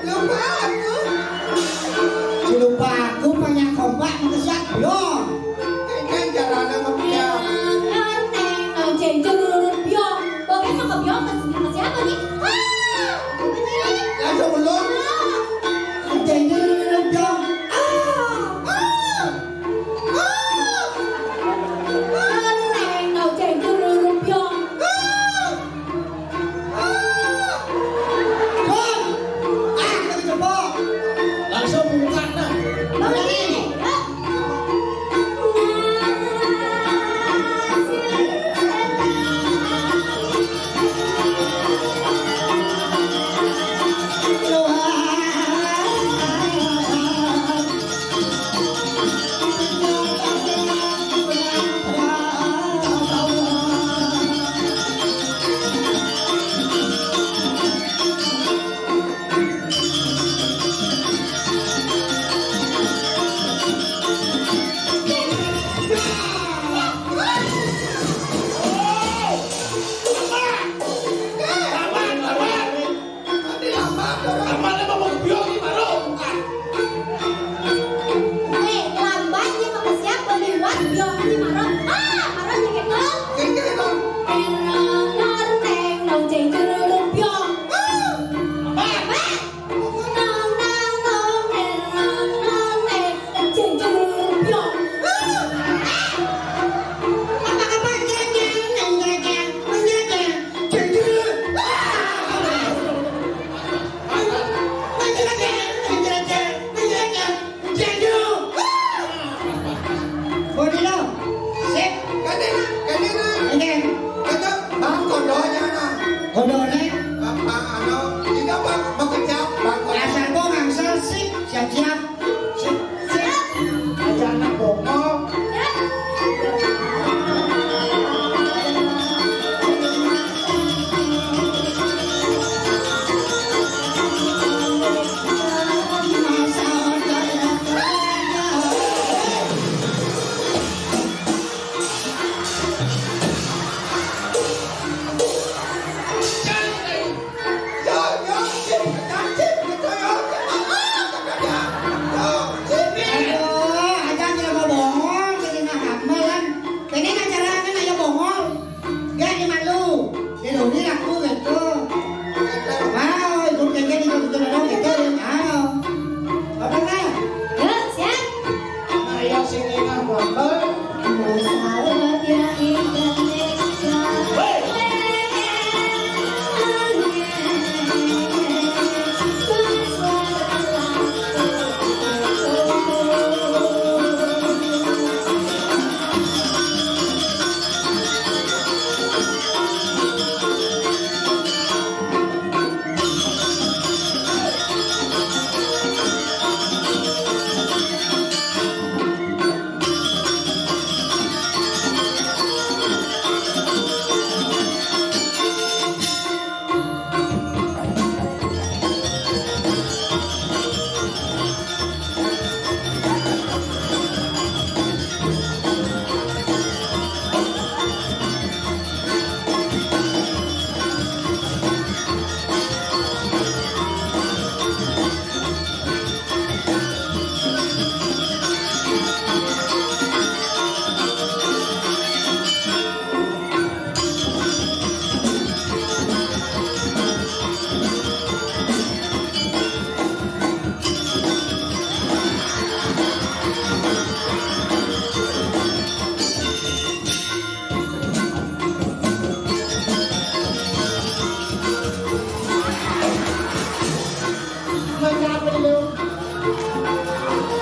lupa aku. Lupa aku, banyak kompak makan siap belum. Kan jalannya makan siap. Lonceng, lonceng, jerurut, biong. Bokeh makan biong, makan siapa nih? Ah, bener. Langsung belum. Ah. Lonceng, jerurut, biong. Ah. Ah. Langsung buka, nah. Aman, aman. Aman, emang mau biong di mana? Eh, lambat nih, maka siapa liwat biong di mana? Ah, mana sih gitu? Ini, ini, ini. Error, neng, nong, ceng, cururut, biong. Ah. Apa? Apa? Nong, nong, nong, neng, nong, nong, neng, ceng, cururut, biong. Ah. Apa, apa? Ceng, ceng, neng, ceng, ceng, neng, ceng, ceng. Bang Kodonya, nah. Kodone? Apa, anu, tidak, Bang, mau kerja, Bang Kodonya. Asal kok ngangsel, sip, siap-siap. Sip, sip. Aja anak bongol.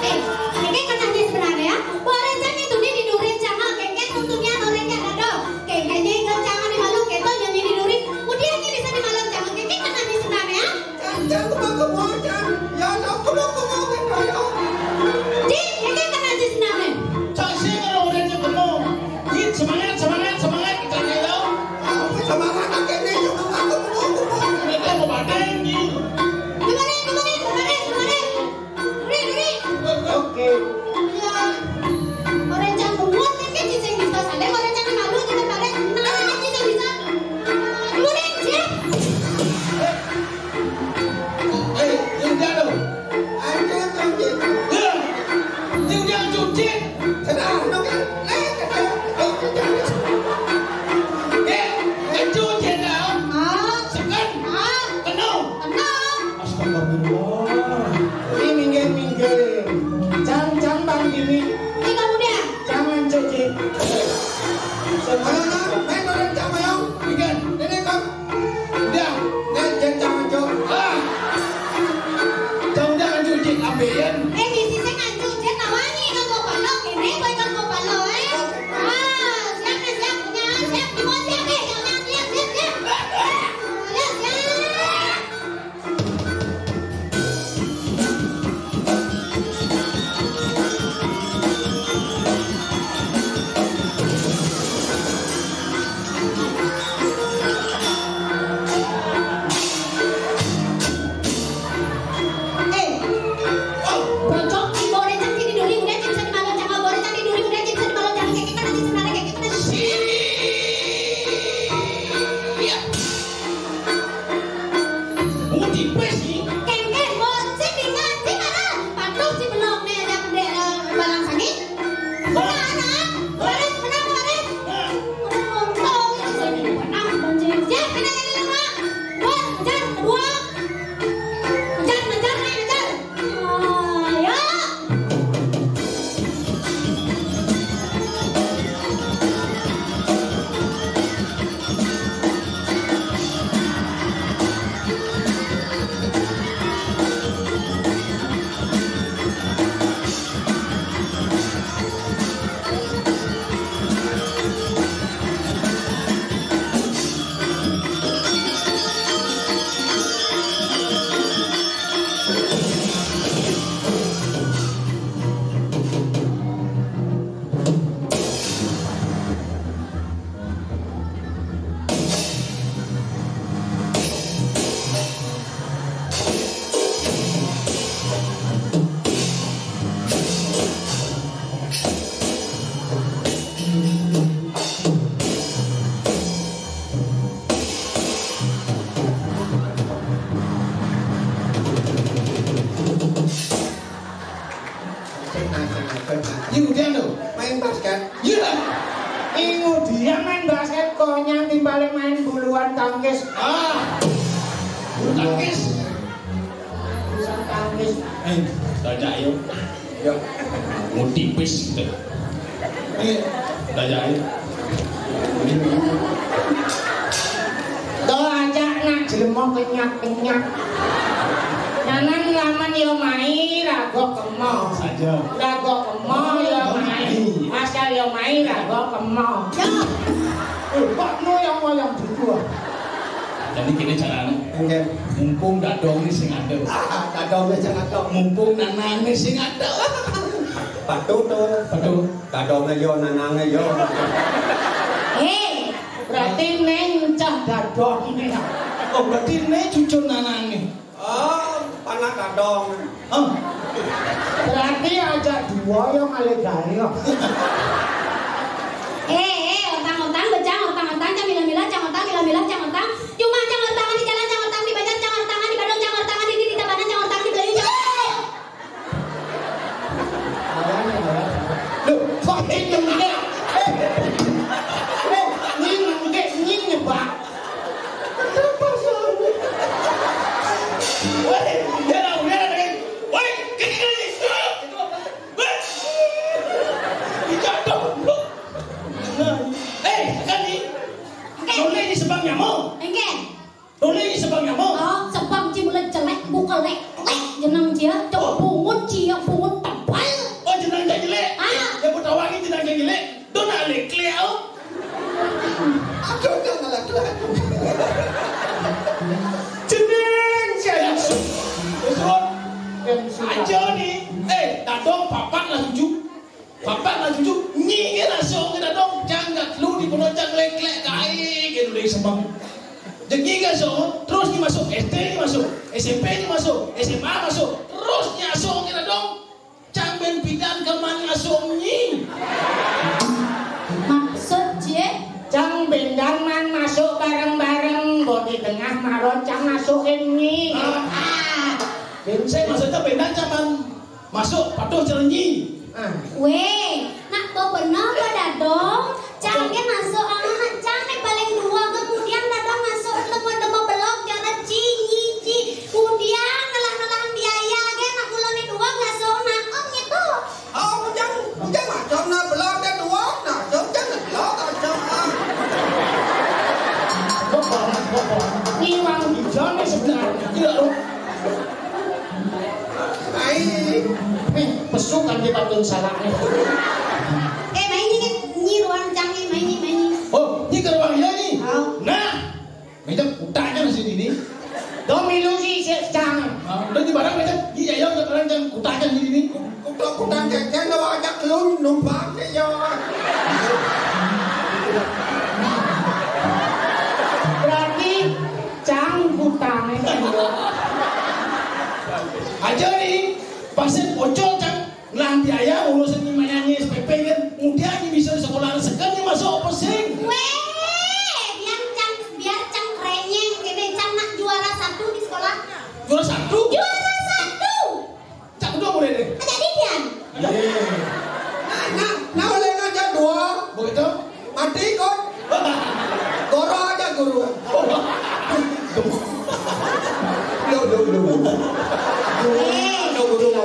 Eh, iki kan aja sebenarnya. Boleh jadi tuh dia tidurin sama kengkeng untungnya orang yang ada. Kengkengnya ikut jangan di malu, kita nyanyi tidurin. Udah ini bisa di malam jangan kengkeng kan aja sebenarnya. Jangan, jangan, aku mau ke mall, jangan. Ya, aku mau ke mall, gitu, ya. Di, kengkeng kan aja sebenarnya. Cak sih kalau udah ketemu. Di, semangat, semangat, semangat, kita aja tahu. Aku semangat, akhirnya, ya, aku mau ke mall, ke mall. Kita mau pakai ini. Gimana, gimana, gimana, gimana? Duri, duri. Oke. Iya. Orang jangan buat kan kita yang bisa saling, orang jangan malu kita pada. Nah, kita bisa. Duri, siap. Eh, yang jatuh. Ayo, jangan cuci. Ya. Yang jangan cuci. Kenapa? Eh, kenapa? Eh, kenapa? Eh, yang cuci, tau? Ah. Sekan. Ah. Kenal. Kenal. Astagfirullah. Ini minggir, minggir. Cang, cang, Bang Dini. Ini kamu dia? Jangan, Cece. Ayo, ayo, main orang cang, ayo. Minggir. Ini, Bang. Udah, nek jen cang, Cok. Ah. Cang udah ngancu, Cek, ambilin. Eh, di sini ngancu, Cek, nawangi, kan gua palo, kene, gua ikut gua palo, eh. Ah, siap, nih, siap, punya, siap, di bawah, siap, eh, siap, siap, siap, siap. Ayo, siap. Eh, oh, bocok, si Borecang sini duri, udah, bisa dimalu, jangan Borecang sini duri, udah, bisa dimalu, jangan kayak kita nanti sebenarnya kayak kita nanti. Iya. Mau tipis, nih. Kengkeng, bocil, ingat, si mana? Patuh, si belum, nih, ada pendek, eh, balang sangit. Mana, mana? Baris, mana, baris? Nah. Untung, itu saya jadi menang, bocil. Siap, kena yang lima. Dua, kejar, kedua. Kejar, kejar, naik, kejar. Ayo. Yuk, dia tuh. Main basket. Iya. Minggu dia main basket, konyang timbalik main buluan tangkis. Ah. Bulu tangkis. Bulu tangkis. Eh, tanya yuk. Ya. Mau tipis gitu. Dayahe. To ajak nak jelema kenyat-kenyat. Nanan laman yo mai raga kemo. Saja. Raga kemo yo mai. Asal yo mai raga kemo. Eh, Pak no yang wayang dulu. Jadi gini carane. Nggih. Mumpung dadonge sing ada. Ah, dadonge sing ada. Mumpung nanane sing ada. Betul to. Betul. Dadonge yo, nanange yo. Hei, berarti neng cah dadonge. Oh, berarti neng cucu nanange. Oh, panak dadong. Oh. Berarti aja dua yang alih gaya. Eh, eh, otang-otang, bejang, otang-otang, cang milah-milah, cang otang, milah-milah, cang otang. Cuma cang otangan di jalan, cang otang di bazar, cang otangan di Bandung, cang otangan di, di, di Tabanan, cang otang di Belayu, cang. Loh, kok ini nyengkek? Eh, eh, ini nyengkek, ini nyebak. Kenapa selalu? Woi, dia lah, dia lah, woi, kecil, kecil. Woi, dijatuh, lu. Nah, eh, sekali. Oke. Boleh di sebabnya mau? Enggak. Tole iki sebab nyamuk. Oh, sebab ci mulai jelek, buka lek, lek jeneng cia, cok bungut cia, bungut tebal. Oh, jeneng cia jelek. Ah. Ya, mau tawangi jeneng cia jelek. Do nak lek lek, oh. Aduh, jangan lek lek. Jeneng cia jelek. Terus, aja nih. Eh, dadong papat lah tujuh. Bapak lan cucu, nyi nggih rasane dadong, cang ndak telu dipun cang lek-lek kae, gitu deh, sembang. Jek nyi nggih so, terus nyi masuk S D nyi masuk, S M P nyi masuk, S M A masuk, terus nyi asuh nggih dadong, cang ben pidan keman ngasuh nyi. Maksud, Cik? Cang bendan man masuk bareng-bareng, mbok di tengah maro cang masukin nyi. Ah. Ah. Ben sik maksudnya bendan cang man masuk patuh celenyi. Ah. Weh, nak bebenah apa dadong? Cang ke masuk anak cang nih paling dua, kemudian dadong masuk temu-temu belok cara ci, nyi, ci. Kemudian ngelah-ngelah biaya ke nak kula nih dua masuk nak om gitu. Oh, bujang, bujang macam nak belok ke dua, nak jam jam nak belok ke jam ah. Kok banget, kok banget. Ngiwang hijau nih sebenarnya. Tidak loh. Ai. Nih, pesu kan dia patun salah nih. Eh, main ini, nyi ruang cang nih, main ini, main ini. Oh, ini ke ruang dia nih. Oh. Nah, macam kutanya masih ini. Dong milu sih, sik cang. Ah, udah di barang macam, iya, iya, udah barang cang kutanya di ini. Kutuk kutang cecen, lo ajak lu numpang sih, ya. Berarti cang kutane. Aja nih, pasien bocor cang ngelah biaya urusan nyi manyanyi S P P kan, kemudian nyi bisa sekolah segan nyi masuk apa sing? Weh, biar cang, biar cang renyeng, ini cang nak juara satu di sekolah. Juara satu? Juara satu. Cak udah mulai deh. Jadi pian. Iya. Nah, nah, nah, oleh ngajak dua. Begitu? Mati ikut. Goro aja guru. Lo, lo, lo. Eh, lo, lo, lo.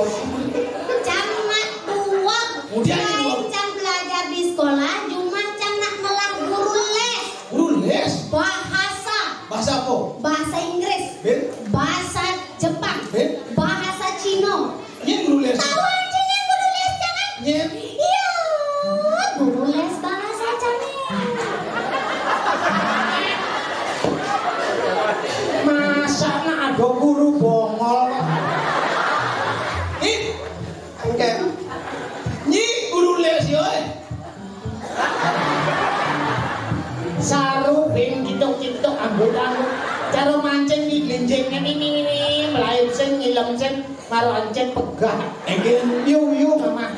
Cang nak dua. Kemudian lain dua. Cang belajar di sekolah, cuma cang nak ngelah guru les. Guru les? Bahasa. Bahasa apa? Bahasa Inggris. Ben? Bahasa Jepang. Ben? Bahasa Cina. Nyen guru les. Tahu aja nyen guru les, jangan? Nyen. Iya, guru les bahasa Cina. Masa nak ada guru bongol? Ih, enggak. Nyi guru les yo, eh. Saru ben kituk-kituk anggutan. Cara mancing di glinjing ini, ini, ini, melayu sing, ngilem sing, karo ancen pegah. Enggih. Yu, yu, Mama.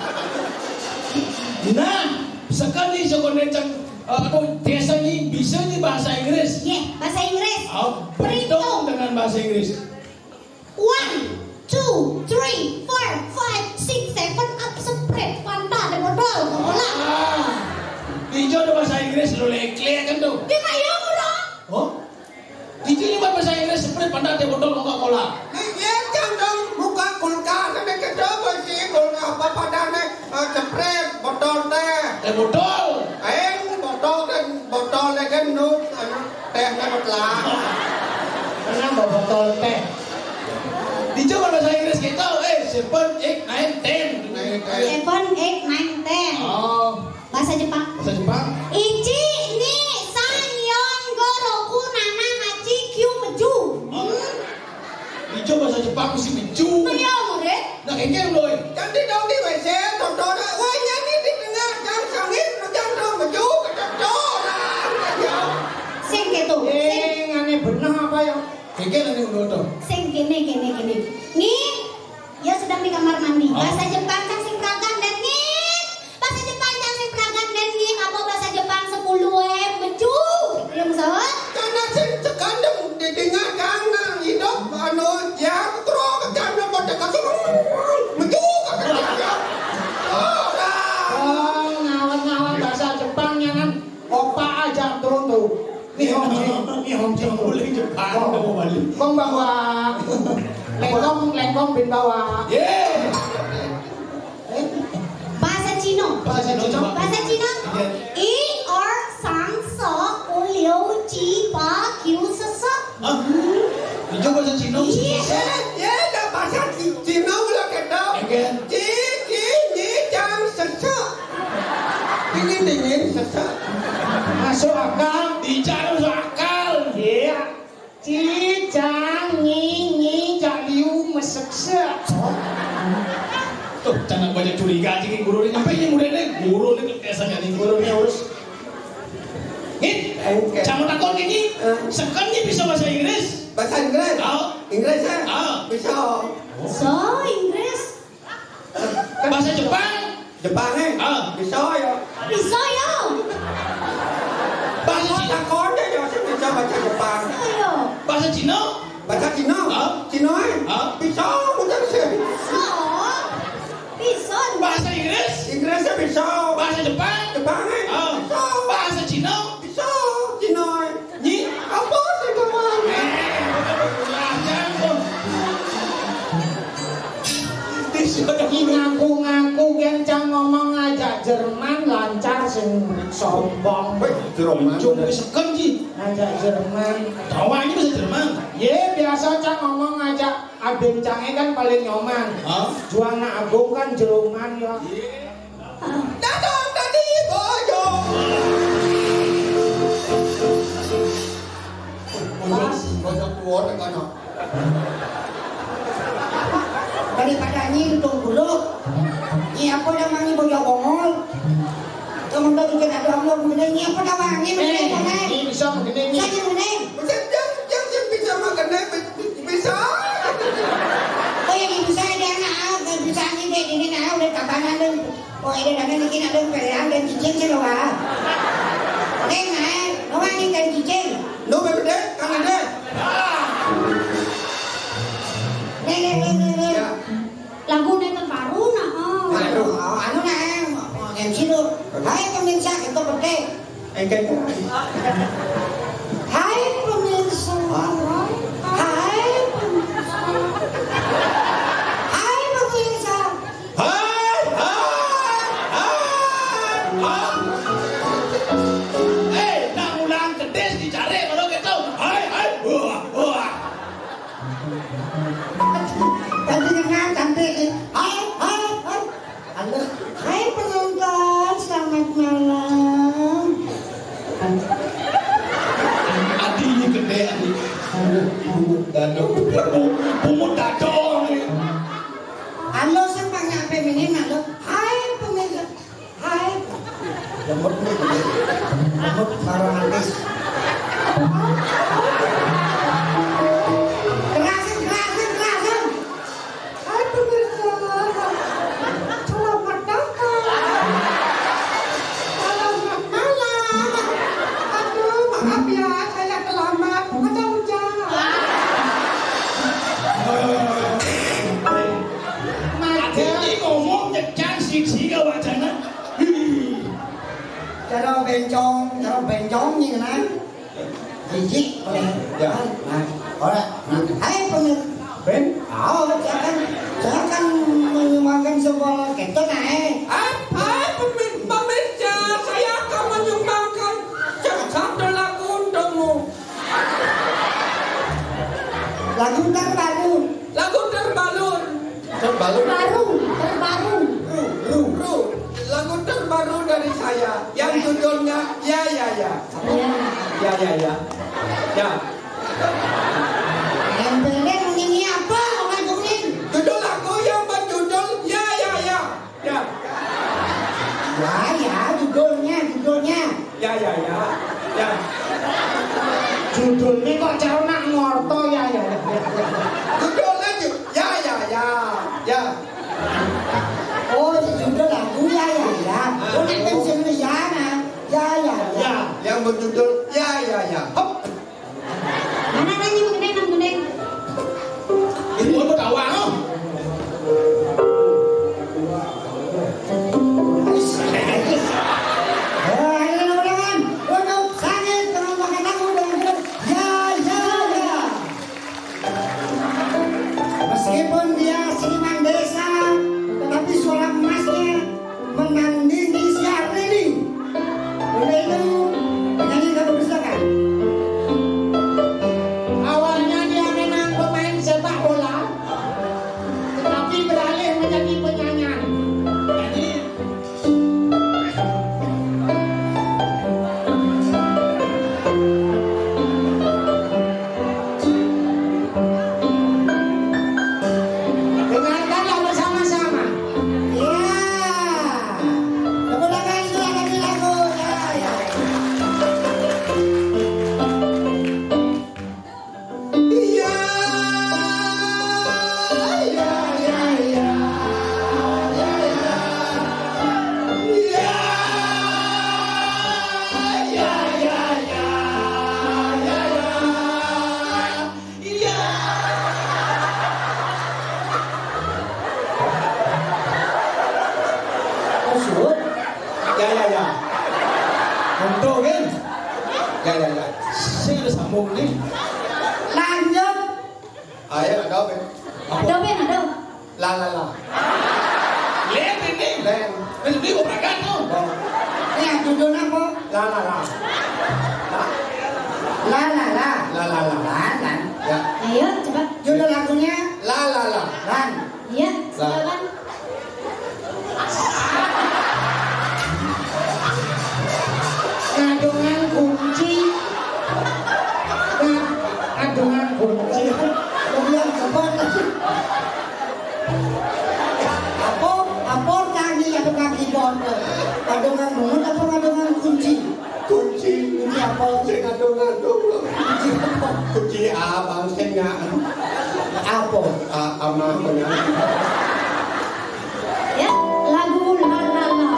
Nah, sekali sekolah cang, eh, apa, biasanya bisa nih bahasa Inggris. Iya, bahasa Inggris. Oh, berhitung dengan bahasa Inggris. One, two, three, four, five, six, seven, up, spread, Fanta, ada botol, bola. Ah, hijau ada bahasa Inggris, lo lek-lek kan tuh. Dia kayak orang. Oh? Hijau ini buat bahasa Inggris, spread, Fanta, ada botol, Coca-Cola. Iya, jangan buka kulkas, ada kecil, sih, kulkas apa padanya, eh, spread, botol teh. Teh botol. Aing botol kan, botol téh kan nu, anu, téh kan telah. Kenapa botol téh? Dicoba bahasa Inggris gitu, eh, seven, eight, nine, ten. Nine, ten. Seven, eight, nine, ten. Oh. Bahasa Jepang. Bahasa Jepang. Ichi, ni, san, yon, go, roku, nana, hachi, kyu, meju. Oh. Ijo bahasa Jepang si meju. Nah, ya, murid. Nah, ini loh. Cantik dong di W C, tonton. Wah, ini di tengah jam sangit, macam dong meju, kecocok. Ya. Sing gitu. Sing. Eh, aneh bener apa ya? Keke aneh bener tuh. Sing gini, gini, gini. Ni, ya sedang di kamar mandi. Oh. Bahasa Jepang kan sing prakan dan ni. Bahasa Jepang cang sing prakan dan ni. Apa bahasa Jepang sepuluh eh meju? Iya, pesawat. Karena sing cekandem di tengah jangan hidup anu ya terus ke jangan pada kasih meju ke kerja. Oh, ngawang-ngawang bahasa Jepangnya kan. Opa aja turun tuh. Nihonjin, Nihonjin tuh. Boleh Jepang, oh, mau balik. Kong bawa. Lengkong, lengkong bin bawa. Ye. Bahasa Cina. Bahasa Cina. Bahasa Cina. Iya. I, er, sang, so, u, liu, ci, pa, kiu, se, se. Hah? Itu bahasa Cina. Iya. Ya, ya, dah bahasa Ci-, Cina ulah kata. Oke. Ci, ci, ni, cang, se, se. Dingin, dingin, se, se. Masuk akal. Dicara masuk akal. Iya. Ci, cang, nyi, nyi, cak liu, mesek, se. Tuh, jangan banyak curiga aja ke guru ini. Apa ini muridnya? Guru ini biasanya nih, guru ini harus. Ngit, oke. Kamu takut ini? Eh. Sekarang ini bisa bahasa Inggris? Bahasa Inggris? Oh. Inggris ya? Oh. Bisa. So, Inggris. Bahasa Jepang? Jepang eh? Ah. Bisa ya? Bisa ya? Bahasa Cina? Takon deh ya, saya bisa baca Jepang. Bisa ya? Bahasa Cina? Baca Cina? Ah. Cina eh? Ah. Bisa, udah bisa. Bisa. Bisa. Bahasa Inggris? Inggrisnya bisa. Bahasa Jepang? Jepang eh? Ah. Bisa. Bahasa Cina? Bisa. Cina eh? Nyi, apa sih kawan? Eh, udah berkurang, jangan. Disuruh ngaku-ngaku kencang ngomong ngajak Jerman lancar sing sombong. Weh, Jerman. Cung seken ki. Ngajak Jerman. Tawa ini bahasa Jerman. Ye, biasa cang ngomong ngajak abin cangnya kan paling nyoman. Hah? Juang nak agung kan Jerman ya. Datang tadi bojo. Bojo, bojo kuat kan. Daripada nyi untung buruk. Nyi apa namanya bojo bongol? Kamu tuh bikin ada Allah begini, nyi apa namanya? Eh, ini bisa begini, nyi. Saya begini. Bisa, bisa, bisa, bisa makan, bisa. Oh ya, bisa ada anak, bisa nyi deh, ini nah udah kabanan deh. Oh, ini ada bikin ada pelean dan cicing sih loh, Pak. Neng, eh, lo mah ini dan cicing. Lo bebede, kan ada. Neng, neng, neng, neng, neng. Ya. Lagu neng terbaru nah. Oh. Aduh, anu nah, eh, M C lo. Hai pemirsa, itu pede. Engke. Hai pemirsa. Hai pemirsa. Hai pemirsa. Hai, hai, hai, hai. Eh, nak ulang kedis dicari baru gitu. Hai, hai, wah, wah. Tadi dengar cantik. Hai, hai, hai. Halo. Hai penonton, selamat malam. Adi ini gede, Adi. Pungut dado. Pungut dado. Halo, sampai nyampe ini, halo. Hai pemirsa. Hai. Lembut nih. Lembut, suara manis. Kerasin, kerasin, kerasin. Hai pemirsa, selamat datang. Selamat malam. Aduh, maaf ya, saya terlambat. Ada hujan. Ati ini ngomong kencang sih, sih, gak wacana. Cara bencong, cara bencong nih, kan? Jijik, boleh. Ya. Nah, ora. Nah, hai, pemirsa. Ben? Oh, saya kan, saya kan menyumbangkan sebuah keto, nah, eh. Hai, hai, pemir-, pemirsa. Terbaru. Lagu terbaru. Terbaru. Baru, terbaru. Ru, ru, ru. Lagu terbaru dari saya yang judulnya Ya Ya Ya. Ya. Ya Ya Ya. Ya. Yang penting nyanyi apa, Om Judin? Judul lagu yang berjudul Ya Ya Ya. Ya. Ya, ya, judulnya, judulnya. Ya, ya, ya. Ya. Judulnya kok cara nak ngorto, ya, ya, ya. Judulnya ju-, ya, ya, ya. Ya. Oh, judul lagu Ya Ya Ya. Oh, nek sing liya nah. Ya Ya Ya. Ya, yang berjudul Ya Ya Ya. Hop. Mana nyanyi Bang Gendeng, Bang Gendeng? Ini mau ketawa, oh. Ayo, ulang-ulangan. Untuk Sangit, terus makan aku dengan judul Ya Ya Ya. Meskipun dia seniman desa, tetapi suara emasnya menandingi Syahrini. Untuk itu, penyanyi kami persilakan. Awalnya dia memang pemain sepak bola, tetapi beralih menjadi penyanyi. Jadi, dengarkanlah bersama-sama. Ya. Tepuk tangan itu akan dilakukan. Ya, ya. Ya, ya, ya, ya, ya, ya. Ya, ya, ya, ya, ya, ya. Iya. Oh, suwun. Ya, ya, ya. Untuk, Win. Ya, ya, ya. Saya udah sambung nih. Lanjut. Ayo, ada apa? Ada, Win, ada. La, la, la. Len ini. Len. Ini mau berangkat tuh. Oh. Ya, judulnya apa? La, la, la. La, la, la. La, la, la. Lan, lan. Ya. Ayo, coba. Judul lagunya? La, la, la. Lan. Iya, la. Silakan. Ngadongan kunci. Nah, ngadongan kunci. Lebih yang cepat. Apa, apa tadi ada kaki bot? Ngadongan bungut apa ngadongan kunci? Kunci. Kunci apa? Sing ngadong-ngadong. Kunci apa? Kunci abang sing nggak. Apa? A-, ama punya. Ya, lagu La La La.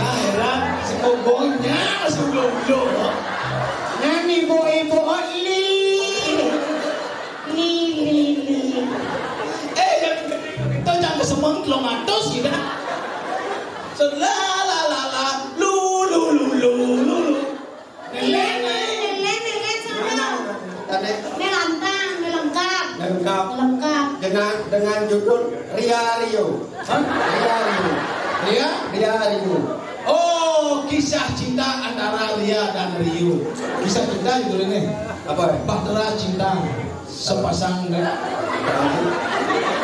Cairan sekogonya sebelum lo. Nyanyi boy boy li. Li, li, li. Eh, yang itu jangan kesemeng telung atus gitu. Sudah, la, la, la, lu, lu, lu, lu, lu, lu. Iya, Len, Len, Len, Len, sana. Tadi. Ini lantang, ini lengkap. Lengkap. Lengkap. Dengan, dengan judul Ria Rio. Hah? Ria Rio. Ria? Ria Rio. Oh, kisah cinta antara Ria dan Rio. Kisah cinta judul ini. Apa? Bahtera Cinta. Sepasang deh.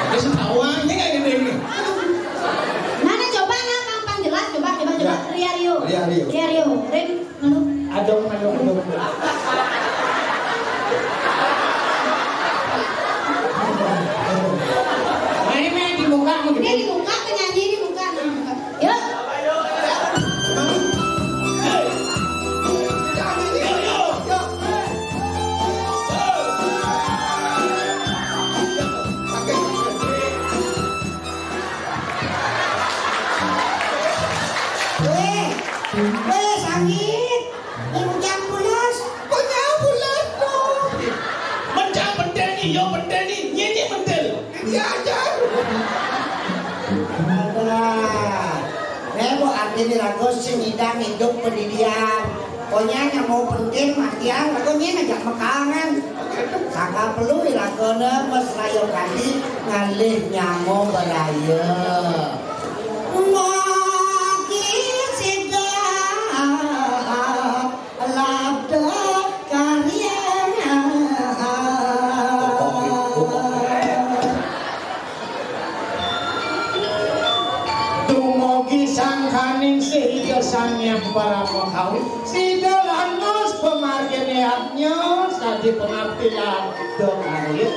Dia setawa, ini nggak gini, gini. Mana coba, nah, Kang, Pang jelas, coba, coba, coba. Ya. Ria Rio. Ria Rio. Ria Rio. Rin, anu. Adong, adong, adong. Nah, ini dibuka, mau ini dibuka, penyanyi dibuka, nah, buka. Yuk. Weh, weh, sakit. Ibu jam pulas. Punya pulas dong. Ini raga sing nyidang idup pendidian. Pokoknya nyamuk pentil matian, raga nyén ajak mekangan. Saka perlu ilagana mesraya kadi ngalih nyama beraya. Mogi sida labda karya. Dumugi sangkaning sida Sang Hyang Parama Kawi, sida lanus pamargine yadnya sadi pangabdian dokarya.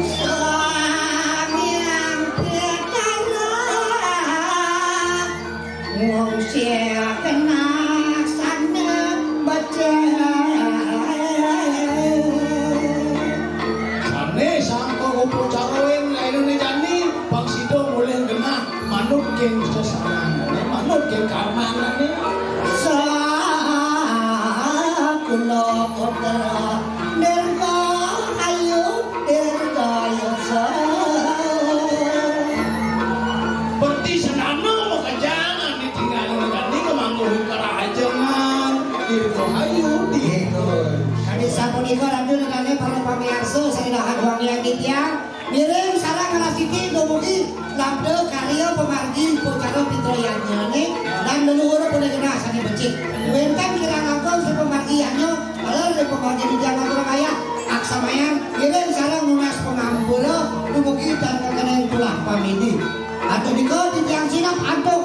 Sang Hyang Petara. Wong sia kena sana baca. Sane sangka upacara ing lainane jani, pang sida mulih genah manut king sesanane, manut king karmanane. Sakula putra Dirgahayu, Dirgayasa. Berti senana makajangan ditinggal kadi kemangguhi kerahajengan Dirgahayu, Dirgahayu. Kadi sapunika, Ratu, nekane para pamiarsa sing dahat wangian titiang. Ngiring sareng ngrastiti dumugi labda karya pamargi upacara pitra yadnyane lan leluhur pune genah sane becik. Wenten kirang langkung sing pamargi yadnya, taler ring pamargi titiang ngaturang ayah, aksamayan ngiring sareng nunas pangampura dumugi tan kekening tulah pamidi. Atur nika titiang sinep antuk